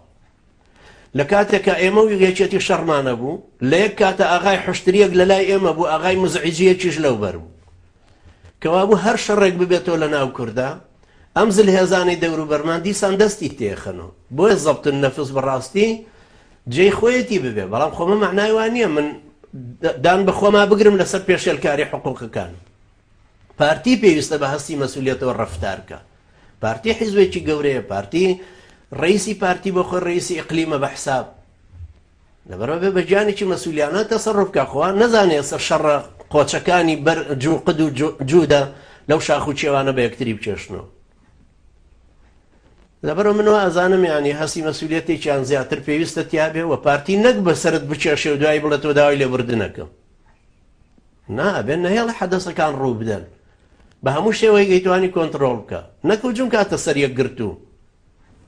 لە کاتێکا ئێمە و یەکێتی شەڕمانە بوو لە یەک کاتە ئاغای حشتریەک لە لای ئێمە بوو ئاغای مزعیجیەکیش لەو بەر بوو کەوابوو هەر شەڕێک ببێتەوە لە ناو کوردا ئەم زلهێزانەی دەوروبەرمان دیسان دەستی تێخەنەوە بۆیە زەبت النفس بەڕاستی جێی خۆیەتی ببێ بەڵام خۆمە مەعنای وا نییە من دان بە خۆما بگرم لەسەر پێشێلکاری حقوقەکان پارتی پێویستە بە هەستی مەسولیەتەوە ڕەفتار بکە پارتی حیزبێکی گەورەیە پارتی ڕئیسی پارتی بۆ خۆی ڕئیسی ئیقلیمە بە حساب لەبەرئەوە بێ بە گیانێکی مەسولیانە تەسەروف بکا خوا نەزانێ ئێستا شەڕە قۆچەکانی بەر جوقد و جوودە لەو شاخ و کێوانە بە یەکتری بکێشنەوە. لەبەرئەوە من وا ئەزانم یانی هەستی مەسولیەتێکیان زیاتر پێویستە تیابێ و پارتی نەک بەسەرت بکێشێ و دوایی بڵێ تۆ داوای لێبوردن ئەکەم. نا ئەبێ نەهێڵێ حەدەسەکان ڕوو بدەن. بە هەموو شێوەیەک ئەیتوانی کۆنتڕۆڵ بکا. نەک هجوم کاتە سەر یەکگرتوو.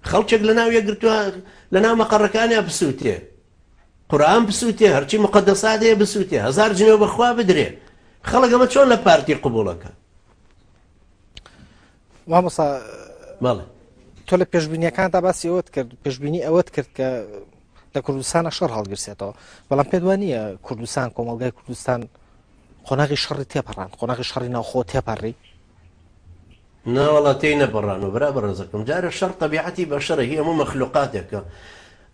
خەڵکێک لەناو یەکگرتووە لەناو مەقەڕەکانیا بسووتێ. قورئان بسووتێ، هەرچی مقەدەسات هەیە بسووتێ، هەزار جنێو بە خوا بدرێ. خەڵک ئەمە چۆن لە پارتی قبوڵەکە؟ مامۆسا بەڵێ تۆ لە پێشبینیەکاندا باسی ئەوەت کرد پێشبینی ئەوەت کرد کە لە کوردستانە شەڕ هەڵگرسێتەوە بەڵام پێت وان نییە کوردستان کۆمەلگای کوردستان قۆناغی شەڕی تێپەڕان قۆناغی شەڕی ناوخۆ تێپەڕی ناوەڵا تێی نەپەڕان و برا بەڕێزەکەم جارە شەڕ تەبیعەتی بەشەرە هی هەموو مەخلوقاتێکە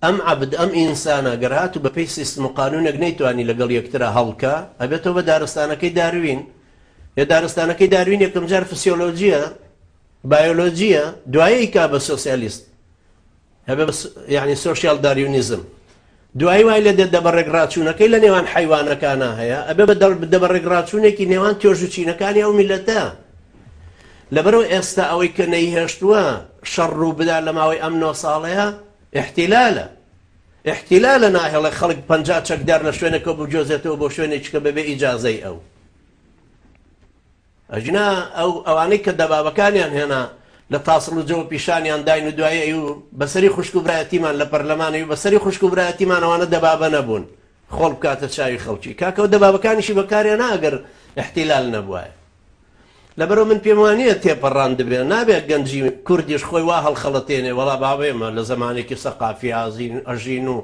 ئەم عەبد ئەم ئینسانە گەر هاتوو بەپێی سیستم و قانونێک نەیتوانی لەگەڵ یەکترا هەڵکا ئەبێتەوە بە دارستانەکەی داروین لە دارستانەکەی داروین یەکەم جار فسیۆلۆجیە بایۆلۆجیە دوایی ئەیکا بە سۆسیالیست هەبێ یعنی سۆسیال داریونیزم دوایی وای لە دێت دەبەڕێک ڕاچوونەکەی لە نێوان حیوانەکانە هەیە ئەبێ بە دەبەڕێک ڕاچوونێکی نێوان توێژ و چینەکانی ئەو میلەتە لەبەرەوە ئێستا ئەوەی کە نەیهێشتووە شەڕ ڕوو بدا لە ماوەی ئەم نۆ ساڵەیە احتیلالە احتیلالە ناهێڵێ خەڵک 50 چەکدار لە شوێنێکەوە بگوێزێتەوە بۆ شوێنێکی کە بەبێ ئیجازەی ئەو ئەگینا ئەو ئەوانەی کە دەبابەکانیان هێنا لە تاسڵوجەوە پیشانیان داین و دوایی ئەی و بەسەری خوشک و برایەتیمان لە پەرلەمان ئەی و بەسەری خوشک و برایەتیمان ئەوانە دەبابە نەبوون خۆڵ بکاتە چاوی خەڵکی کاکە ئەو دەبابەکانیشی بەکارهێنا ئەگەر ئیحتیلال نەبوایە لەبەرئەوە من پێم وانییە تێپەڕاندبێ نابێت گەنجی کوردیش خۆی وا هەڵخەڵەتێنێ وەڵا بابە ئێمە لە زەمانێکی سەقافی ئازین ئەژین و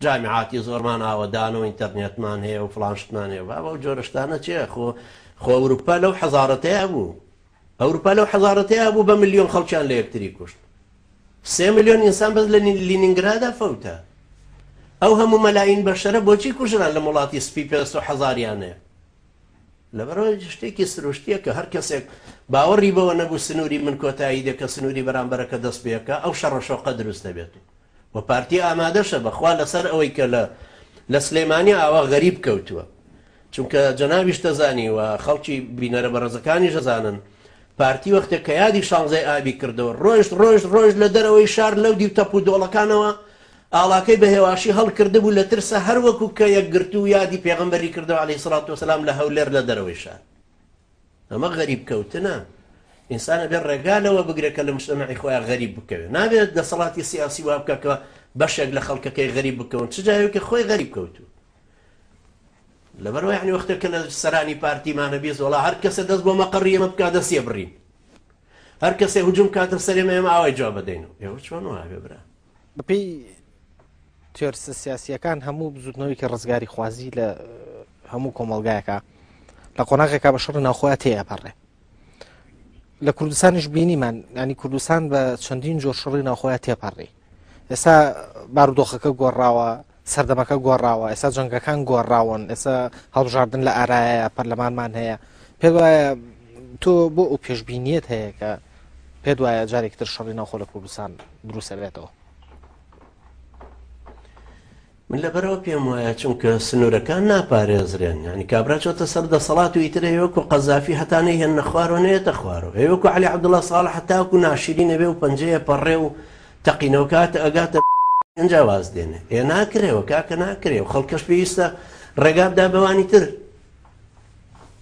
جامیعاتی زۆرمان ئاوەدانە و ئینتەرنێتمان هەیە و فڵان شتمان هەیە بابە ئەو جۆرە شتانە چییە خۆ خۆ ئەوروپا لەو حەزارەتەیا بوو ئەوروپا لەو حەزارەتەیا بوو بە ملیۆن خەڵکیان لە یەکتری کوشت سێ ملیۆن ئینسان بەس لە لینینگرادا فەوتا ئەو هەموو مەلاین بەشەرە بۆچی کوژران لە وڵاتی سپی پێست و حەزاریانەیە لەبەرئەوە شتێکی سروشتیە کە هەر کەسێک باوەڕی بەوە نەبوو سنووری من کۆتایی دێ کە سنووری بەرامبەرەکە دەست پێکا ئەو شەڕە شۆقە دروست دەبێت و پارتی ئامادەشە بەخوا لەسەر ئەوەی کە لە لە سلێمانی ئاوا غەریب کەوتووە چونکە جەنابیش دەزانی و خەڵکی بینەرە بەڕێزەکانیش دەزانن پارتی وەختێک کە یادی شانزەی ئابی کردەوە ڕۆیشت ڕۆیشت ڕۆیشت لە دەرەوەی شار لەو دیو تەپ و دۆڵەکانەوە ئاڵاکەی بە هێواشی هەڵکردبوو لە ترسا هەر وەکو کە یەکگرتوو یادی پێغەمبەری کردەوە علیە سڵات وسلام لە هەولێر لە دەرەوەی شار. ئەمە غەریب کەوتنە. ئینسان ئەبێ ڕێگا لەوە بگرێ کە لە مجتەمەعی خۆیان غەریب بکەوێ. نابێت دەسەڵاتی سیاسی وا بکا کە بەشێک لە خەڵکەکەی غەریب بکەون چ جایەوە کە خۆی غەریب کەوتوو. لەبەرئەوە یەعنی وەختێک کە لە سەرانی پارتیمانە بیست وەڵا هەر کەسە دەست بۆ مەقەڕی ئێمە بکا دەستیە بڕین. هەر کەسێ هجوم کاتە سەر ئێمە ئێمە ئاوای جواب بدەینەوە. ئێوە چۆن وابێ برا؟ بەپێی تیۆرسە سیاسییەکان هەموو بزوتنەوەیەکی ڕزگاریخوازی لە هەموو کۆمەڵگایەکە لە قۆناغێکا بە شەڕی ناوخۆیان تێئەپەڕێ لە کوردستانیش بینیمان ینی کوردستان بە چەندین جۆر شەڕی ناوخۆیان تێپەڕی ئێستا بارودۆخەکە گۆڕاوە سەردەمەکە گۆڕاوە ئێستا جەنگەکان گۆڕاون ئێستا هەڵبژاردن لە ئارایە پەرلەمانمان هەیە پێ وایە تۆ بۆ ئەو پێشبینیت هەیە کە پێت وایە جارێکی تر شەڕی ناوخۆ لە کوردستان دروست ئەبێتەوە؟ من لەبەرەوە پێم وایە چونکە سنوورەکان ناپارێزرێن یعنی کابرا چۆتە سەر دەسەڵات و ئیتر هەیە وەکو قەزافی هەتا نەیهێننە خوارەوە نەیەتە خوارەوە هەیە وەکو عەلی عەبدوڵڵا ساڵح هەتاکو ناشرین ئەبێ و پەنجەیە پەڕێ و تەقینەوە کاتە ئەگاتە ئینجا واز دێنێ ئێ ناکرێەوە کاکە ناکرێ و خەڵکەش پێویستە ڕێگا بدا بەوانی تر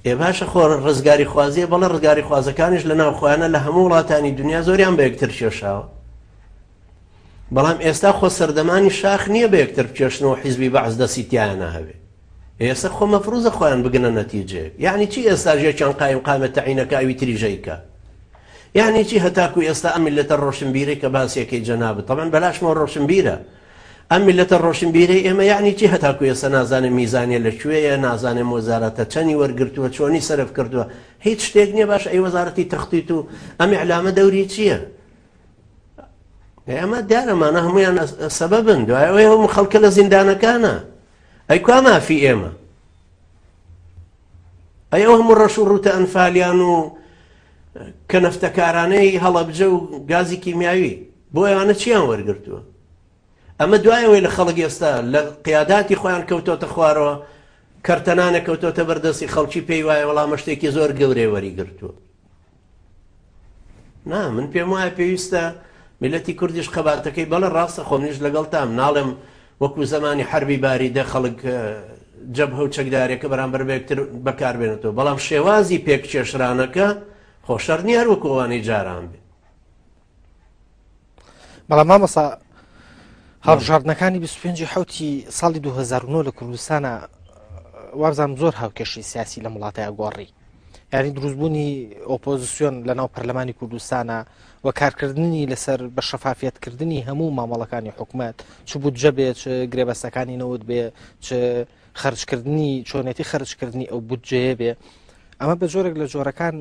ئێ باشە خۆ ڕزگاری خوازیە بەڵێ ڕزگاری خوازەکانیش لە ناو خۆیانە لە هەموو وڵاتانی دنیا زۆریان بە یەکتر کێشاوە بەڵام ئێستا خۆ سەردەمانی شاخ نییە بە یەکتر بکێشنەوە حیزبی بەعس دەستی تیانە هەبێ ئێستا خۆ مەفروزە خۆیان بگنە نەتیجەیەک یعنی چی ئێستا ژێکیان قایم قامە تەعینەکە ئەوی تریژەیکە یعنی چی هەتاکو ئێستا ئەم میللەتە ڕۆشنبیرەی کە باسیەکەی جەنابت تەبعەن بەلاشمەوە ڕۆشنبیرە ئەم میللەتە ڕۆشنبیرەی ئێمە یەعنی چی هەتاکو ئێستا نازانێ میزانیە لە کوێیە نازانێ وەزارەتە چەنی وەرگرتووە چۆنی سەرف کردووە هیچ شتێک نییە باش ئەی وەزارەتی تەختیت و ئەم ئیعلامە دەوری چییە ئەمە دیارەمانە هەمویان سەبەبن دوای ئەوەی هەموو خەڵکە لە زیندانەکانە ئەی کوا مافی ئێمە ئەی ئەو هەموو ڕەش و ڕوتە ئەنفالیان و کە نەفتەکارانەی هەڵەبجە و گازی کیمیاوی بۆ ئەوانە چیان وەرگرتووە ئەمە دوای ئەوەی لە خەڵک ئێستا لە قیاداتی خۆیان کەوتۆتە خوارەوە کەرتەنانە کەوتۆتە بەردەستی خەڵکی پێی وایە وەڵامە شتێکی زۆر گەورەی وەری گرتووە نا من پێم وایە پێویستە میللەتی کوردیش خەباتەکەی بەڵێ ڕاستە خۆ منیش لەگەڵتام ناڵێم وەکو زەمانی حەربی باریدە خەڵک جەبهە و چەکدارێکە بەرامبەر بە یەکتر بەکاربێنێتەوە بەڵام شێوازی پێککێشرانەکە خۆ شەڕ نییە هەر وەکو ئەوانەی جاران بێ. بەڵام مامۆسا هەڵبژاردنەکانی 25 حوتی ساڵی 2009 لە کوردستانە وابزانم زۆر هاوکێشی سیاسی لەم وڵاتەیە گۆڕی یعنی دروستبوونی ئۆپۆزیسیۆن لە ناو پەرلەمانی کوردستانە و کارکردنی لەسەر بە شەفافیەتکردنی هەموو مامەڵەکانی حکومەت چ بودجە بێ چ گرێبەستەکانی نەوت بێ چ خەرجکردنی چۆنێتی خەرجکردنی ئەو بودجەیە بێ ئەمە بە جۆرێک لە جۆرەکان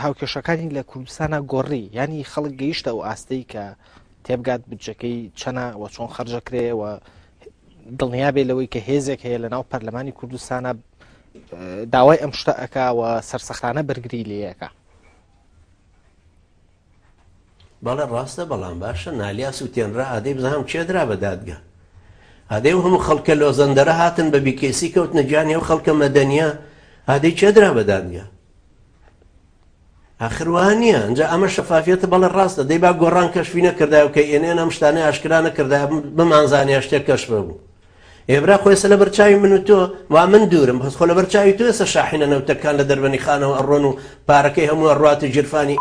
هاوکێشەکانی لە کوردستانە گۆڕی ینی خەڵک گەیشتە ئەو ئاستەی کە تێبگات بودجەکەی چەنە و چۆن خەرجەکرێ و دڵنیا بێ لەوەی کە هێزێک هەیە لە ناو پەرلەمانی کوردستانە داوای ئەم شتە ئەکا و سەرسەختانە بەرگری لێیەکە. بەڵێ ڕاستە بەڵام باشە نالیا سوتێنرا ئادەی بزانم کێ درا بە دادگا ئادەی و هەموو خەڵکە لۆزەندەرە هاتن بە بیکەسی کەوتنە گیانی ئەو خەڵکە مەدەنیە ئادەی کێ درا بە دادگا ئاخر وا نییە ئەنجا ئەمە شەفافیەتە بەڵێ ڕاستە دەی با گۆڕان کەشفی نەکردای و کە ئێنێن ئەم شتانەی ئاشکرا نەکردای بمانزانیا شتێک کەشف بوو ئێ برا خۆ ئێستا لەبەر چاوی من و تۆ وا من دوورم بەس خۆ لەبەر چاوی تۆ ئێستا شاحینە نەوتەکان لە دەربەنی خانەوە ئەڕۆن و پارەکەی هەموو ئەڕواتە گیرفانی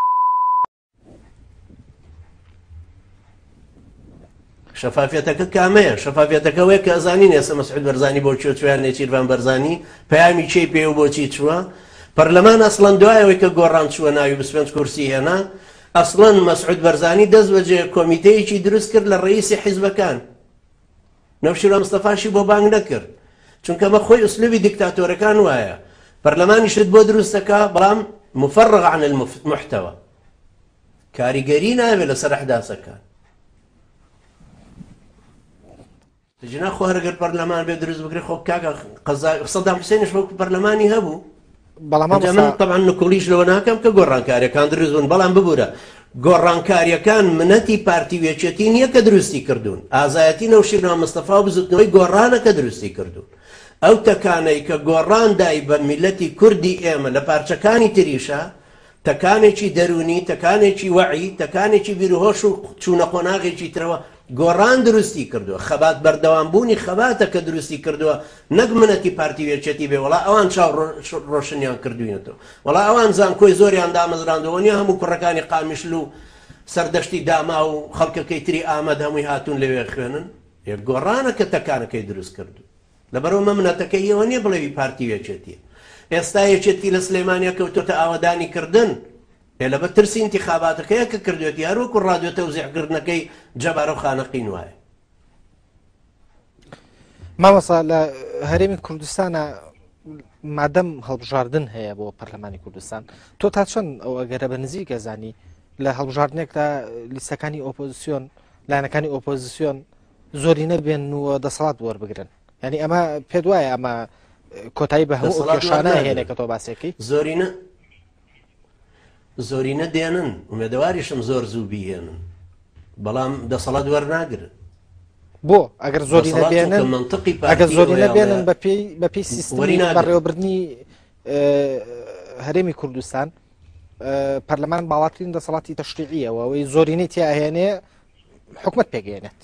شەفافیەتەکە کامەیە؟ شەفافیەتەکە ئەوەیە کە ئەزانین ئێستا مەسعود بەرزانی بۆ کوێ چووە یان نێچیرڤان بەرزانی پەیامی کێی پێ و بۆچی چووە؟ پەرلەمان ئەسڵەن دوای ئەوەی کە گۆڕان چووە ناوی 25 کورسی هێنا ئەسڵەن مەسعود بەرزانی دەست بەجێ کۆمیتەیەکی دروست کرد لە ڕئیسی حیزبەکان نەوشیروان مستەفاشی بۆ بانگ نەکرد چونکە ئەمە خۆی ئوسلوبی دیکتاتۆرەکان وایە پەرلەمانیشت بۆ دروست دەکا بەڵام مفرغ عن المحتوى کاریگەری نابێت لەسەر ئەحداسەکان جنا خۆ هەرگەر پەرلەمان بێ دروست بکرێ خۆ کاکە قەزا سەدام حوسێنیش وەکو پەرلەمانی هەبوو بەڵام من طبعا نکوڵیش لەوە ناکەم کە گۆڕانکاریەکان دروست بوون بەڵام ببوورە گۆڕانکاریەکان منەتی پارتی و یەکێتی نییە کە دروستی کردوون ئازایەتی نەوشیروان مستەفا و بزوتنەوەی گۆڕانە کە دروستی کردوون ئەو تەکانەی کە گۆڕان دای بە میلەتی کوردی ئێمە لە پارچەکانی تریشە تەکانێکی دەروونی، تەکانێکی وەعی، تەکانێکی بیروهۆش و چوونە قۆناغێکی ترەوە، گۆڕان دروستی کردووە، خەبات بەردەوامبوونی خەباتە کە دروستی کردووە نەک منەتی پارتی و یەکێتی بێ وەڵا ئەوان چاو ڕۆشنیان کردووینەتەوە، وەڵا ئەوان زانکۆی زۆریان دامەزراندووە، وەنیە هەموو کوڕەکانی قامیشلو و سەردەشتی داماو و خەڵکەکەی تری ئامەد هەمووی هاتوون لەوێ خوێنن؟ یەک گۆڕانە کە تەکانەکەی دروست کردوو. لەبەرئەوە مە منەتەکەی ئێوە نیە بڵێ ی پارتی و یەکێتیە. ئێستا یەکێتی لە سلێمانیا کەوتۆتە ئاوەدانی کردن. ئێ لەبەر ترسی ئینتیخاباتەکەیە کە کردوێتی هەر وەکو ڕادیۆ تەوزیع کردنەکەی جەبارە و خانەقین وایە. مامۆستا لە هەرێمی کوردستانە مادەم هەڵبژاردن هەیە بۆ پەرلەمانی کوردستان تۆ تا چەند ئەو ئەگەرە بە نزیک ئەزانی لە هەڵبژاردنێکدا لیستەکانی ئۆپۆزیسیۆن لایەنەکانی ئۆپۆزیسیۆن زۆرینە بێن و دەسەڵات وەربگرن یعنی ئەمە پێت وایە ئەمە کۆتایی بە هەموو کێشانە هێنێ کە تۆ باسێکی زۆرینە زۆرینە دێنن ئومێدەواریشم زۆر زوو بیهێنن بەڵام دەسەڵات وەرناگرن بۆ ئەگەر زۆرینە بێنن منطقی ئەگەر زۆرینە بێنن بە پێی بە پێی سیستمی بەڕێوەبردنی هەرێمی کوردستان پەرلەمان باڵاترین دەسەڵاتی تەشریعیەوە ئەوەی زۆرینەی تیاهێنێ حکومت پێگەێنێت.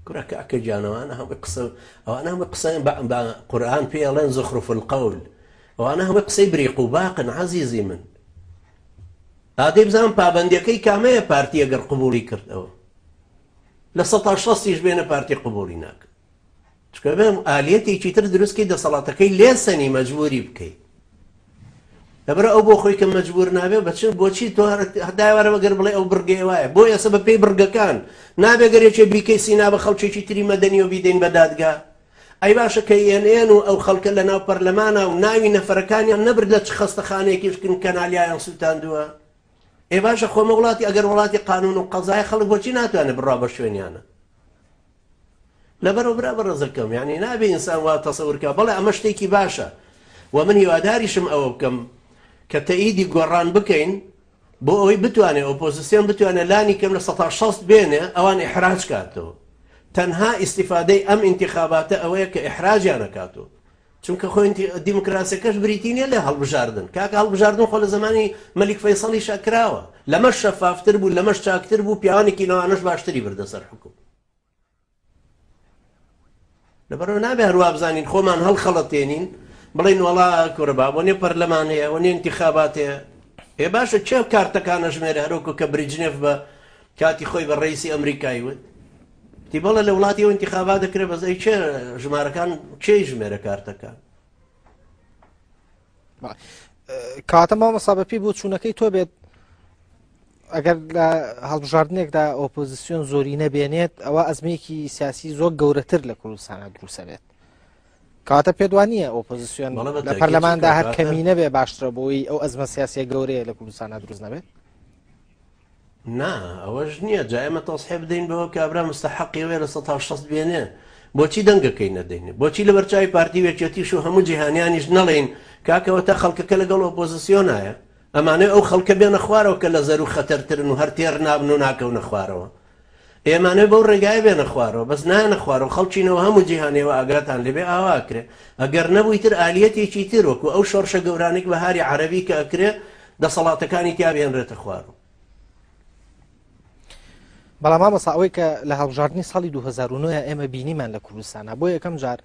کورە کاکە گیان ئەوانە هەمووی قسە ئەوانە هەمووی قسەیان بە بە قورئان پێی ئەڵێن زخرف القول ئەوانە هەمووی قسەی بریق و باقن عەزیزی من ئادەی بزانم پابەندیەکەی کامەیە پارتی ئەگەر قبوڵی کرد ئەوە لە سەتا شەستیش بێنە پارتی قبوڵی ناکە چونکە بێ ئالیەتێکی تر دروست کەی دەسەڵاتەکەی لێ سەنی مەجبوری بکەی لەبەر ئەو بۆ خۆی کە مەجبور نابێ بە چ بۆچی تۆ هەدایوارە بەگەر بڵێ ئەو بڕگەی وایە بۆ ئێستا بە پێی بڕگەکان نابێ گەر یەکێ بیکەی سینا بە خەڵکێکی تری مەدەنی و بیدەین بە دادگا ئەی باشە کە ئێن و ئەو خەڵکە لە ناو پەرلەمانە و ناوی نەفەرەکانیان نەبرد لە چ خەستەخانەیەکیش کن کەنالیایان سووتاندووە ئێ باشە خۆمە وڵاتی ئەگەر وڵاتی قانون و قەزای خەڵک بۆچی ناتوانێت بڕوا بە شوێنیانە لەبەرئەوە برا بەڕێزەکەم یانی نابێ ئینسان وا تەسەور کا بەڵێ ئەمە شتێکی باشە و من هیواداریشم ئەوە بکەم کە تەئیدی گۆڕان بکەین بۆ ئەوەی بتوانێت ئۆپۆزیسیۆن بتوانێت لانی کەم لە 160 بێنێ ئەوان ئیحراج کاتەوە تەنها ئیستیفادەی ئەم ئینتیخاباتە ئەوەیە کە ئیحراجیان ئەکاتەوە. چونکە خۆ دیموکراسیەکەش بریتی نیە لە هەڵبژاردن کاکە هەڵبژاردن خۆ لە زمانی مەلیک فەیسەڵیشا کراوە لەمەش شەفافتر بوو لەمەش چاکتر بوو پیاوانێکی لەوانەش باشتری بردە سەر حکوم لەبەرەوە نابێ هەروە بزانین خۆمان هەڵخەڵەتێنین بڵین وڵا کوڕە بابۆ نیە پەرلەمان هەیە وە نیە انتخابات هەیە ئێ باشە چێ کارتەکانە ژمێرە هەرۆکو کە بریجنێف بە کاتی خۆی بە ڕئیسی ئەمریکای وت تی بەڵێ لە وڵاتی ئەو ئینتیخابات دەکرێت بەس ئەی کێ ژمارەکان کێی ژمێرە کارتەکان؟ کەواتە مامۆستا بەپی بۆ چوونەکەی تۆ بێت ئەگەر لە هەڵبژاردنێکدا ئۆپۆزیسیۆن زۆری نەبێنێت ئەوە ئەزمێکی سیاسی زۆر گەورەتر لە کوردستانە دروسە بێت کەواتە پێت نییە ئۆپۆزیسیۆن لە پەرلەماندا هەر کەمی نەبێ باشترە بۆی ئەو ئەزمە سیاسیە گەورەیە لە کوردستانە دروست نەبێت نا ئەوەش نییە جا ئێمە تەسحێ بدەین بەوە کابرا مستحقی ئەوەیە 60% بێنێ بۆچی دەنگەکەی نەدەینێ بۆچی لەبەرچاوی پارتی و یەکێتیش و هەموو جیهانیانیش نەڵێین کاکەوە تا خەڵکەکە لەگەڵ ئۆپۆزیسیۆنایە ئەمانەی ئەو خەڵکە بێنە خوارەوە کە لە زەر و خەتەرترن و هەر تێر نابن و ناکەونە خوارەوە ئێمانەوێ بەو ڕێگایە بێنە خوارەوە بەس نایەنە خوارەوە خەڵکینەوە هەموو جیهانێوە ئاگاتان لێبێ ئاوا ئەکرێ ئەگەر نەبوو ئیتر ئالیەتێکی تر وەکو ئەو شۆڕشە گەورانەی بەهاری عەرەبی کە ئەکرێ دەسەڵاتەکانی تیا بهێنرێتە خوارەوە. بەڵام مامۆستا ئەوەی کە لە هەڵبژاردنی ساڵی 2009 ئێمە بینیمان لە کوردستانە بۆ یەکەم جار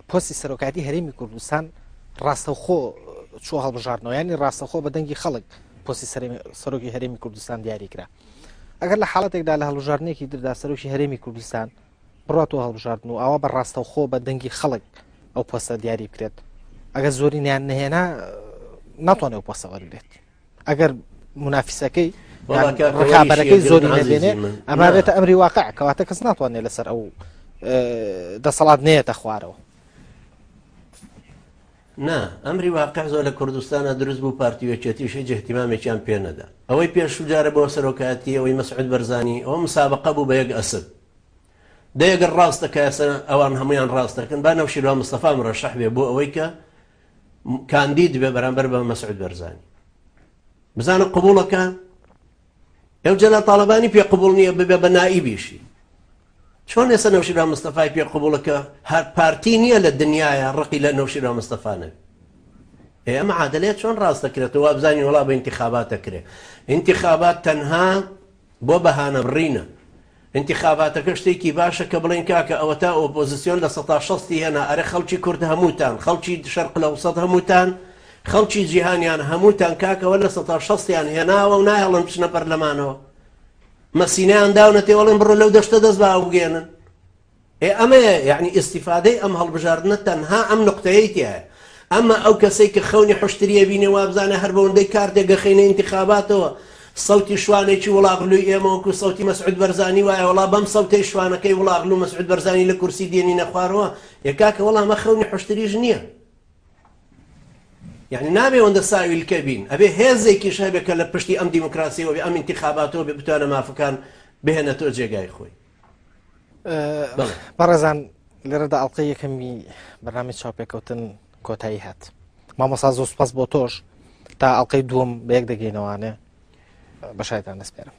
پۆستی سەرۆکاتی هەرێمی کوردستان ڕاستەوخۆ چوە هەڵبژاردنەوە ینی ڕاستەخۆ بە دەنگی خەڵک پۆستی سەرۆکی هەرێمی کوردستان دیاری کرا ئەگەر لە حاڵەتێکدا لە هەڵبژاردنێکی دردا سەرۆکی هەرێمی کوردستان بڕاتەوە هەڵبژاردن و ئاوا بە ڕاستەوخۆ بە دەنگی خەڵک ئەو پۆستە دیاری بکرێت ئەگەر زۆری نیان نهێنا ناتوانێت ئەو پۆستە وەرگێت ئەگەر منافسەکەی ڕکابەرەکەی زۆری نەبێنێ ئەما بێتە ئەمری واقع کەواتە کەس ناتوانێت لەسەر ئەو دەسەڵات نێتە خوارەوە نا ئەمری واقع زۆر لە کوردستانە دروست بوو پارتی وەکێتیش هیچ اهتمامێکیان پێ نەدا ئەوەی پێشوو جارە بۆ سەرۆکایەتی ئەوەی مەسعود بەرزانی ئەوە مسابقە بوو بە یەک ئەسب دەی ئەگەر ڕاست دەکا ئێستا ئەوان هەمویان ڕاست دەکەن با نەوشیروان مستەفا مرەشەح بێ بۆ ئەوەی کە کاندید بێ بەرامبەر بە مەسعود بەرزانی بزانە قبوڵەکە ئەو جەلال تاڵەبانی پێ قبول نییە ببێ بە نائیبیشی چۆن ئێستا نەوشیروان مستەفای پێ قبوڵەکە هەر پارتی نییە لە دنیاە ڕقی لە نەوشیروان مستەفا نەبێ ئێمە عادلەیە چۆن ڕاست دەکرێتەوە وابزانین وڵا بە انتخابات دەکرێت انتخابات تەنها بۆ بەهانە بڕینە. ئینتیخاباتەکە شتێکی باشە کە بڵێین کاکە ئەوەتا ئۆپۆزسیۆن لە سەتا شەستی هێنا ئەرێ خەڵکی کورد هەمووتان خەڵکی شەرق لەوسەت هەمووتان خەڵکی جیهانیان هەمووتان کاکەوە لە سەتا شەستیان هێناوە و نایەڵن بچنە پەرلەمانەوە مەسینەیان داونەتێ وەڵێن بڕۆ لەو دەشتە دەست بە ئاو بگەێنن ئێ ئەمەیە یەعنی ئیستیفادەی ئەم هەڵبژاردنە تەنها ئەم نوقتەیەی تیایە ئەمە ئەو کەسەی کە خەونی حوشتریە بینێ وابزانێ هەر بەوەندەی کارتێک گەخەینە ئینتیخاباتەوە سەوتی شوانێکی وڵاغلوی ئێمە وەکو سەوتی مەسعود بەرزانی وایە وەڵا بەم سەوتەی شوانەکەی وڵاغلو مەسعود بەرزانی لە کورسی دێنینە خوارەوە ئێ کاکە وەڵا ئەمە خەونی حوشتریش نییە یعنی نابێ ئەوەندە ساویلکە بین ئەبێ هێزێکیش هەبێ کە لە پشتی ئەم دیموکراسیەوە بێ ئەم ئینتیخاباتەوە بێ بتوانە مافەکان بهێنێتەوە جێگای خۆی بەڕێزان لێرەدا ئەڵلقەی یەکەمی بەرنامی چاوپێکەوتن کۆتایی هات مامۆسا زۆر سپاس بۆ تۆش تا ئەڵلقەی دووەم بە یەک دەگەینەوانێ بەشایتان دەسپێرم.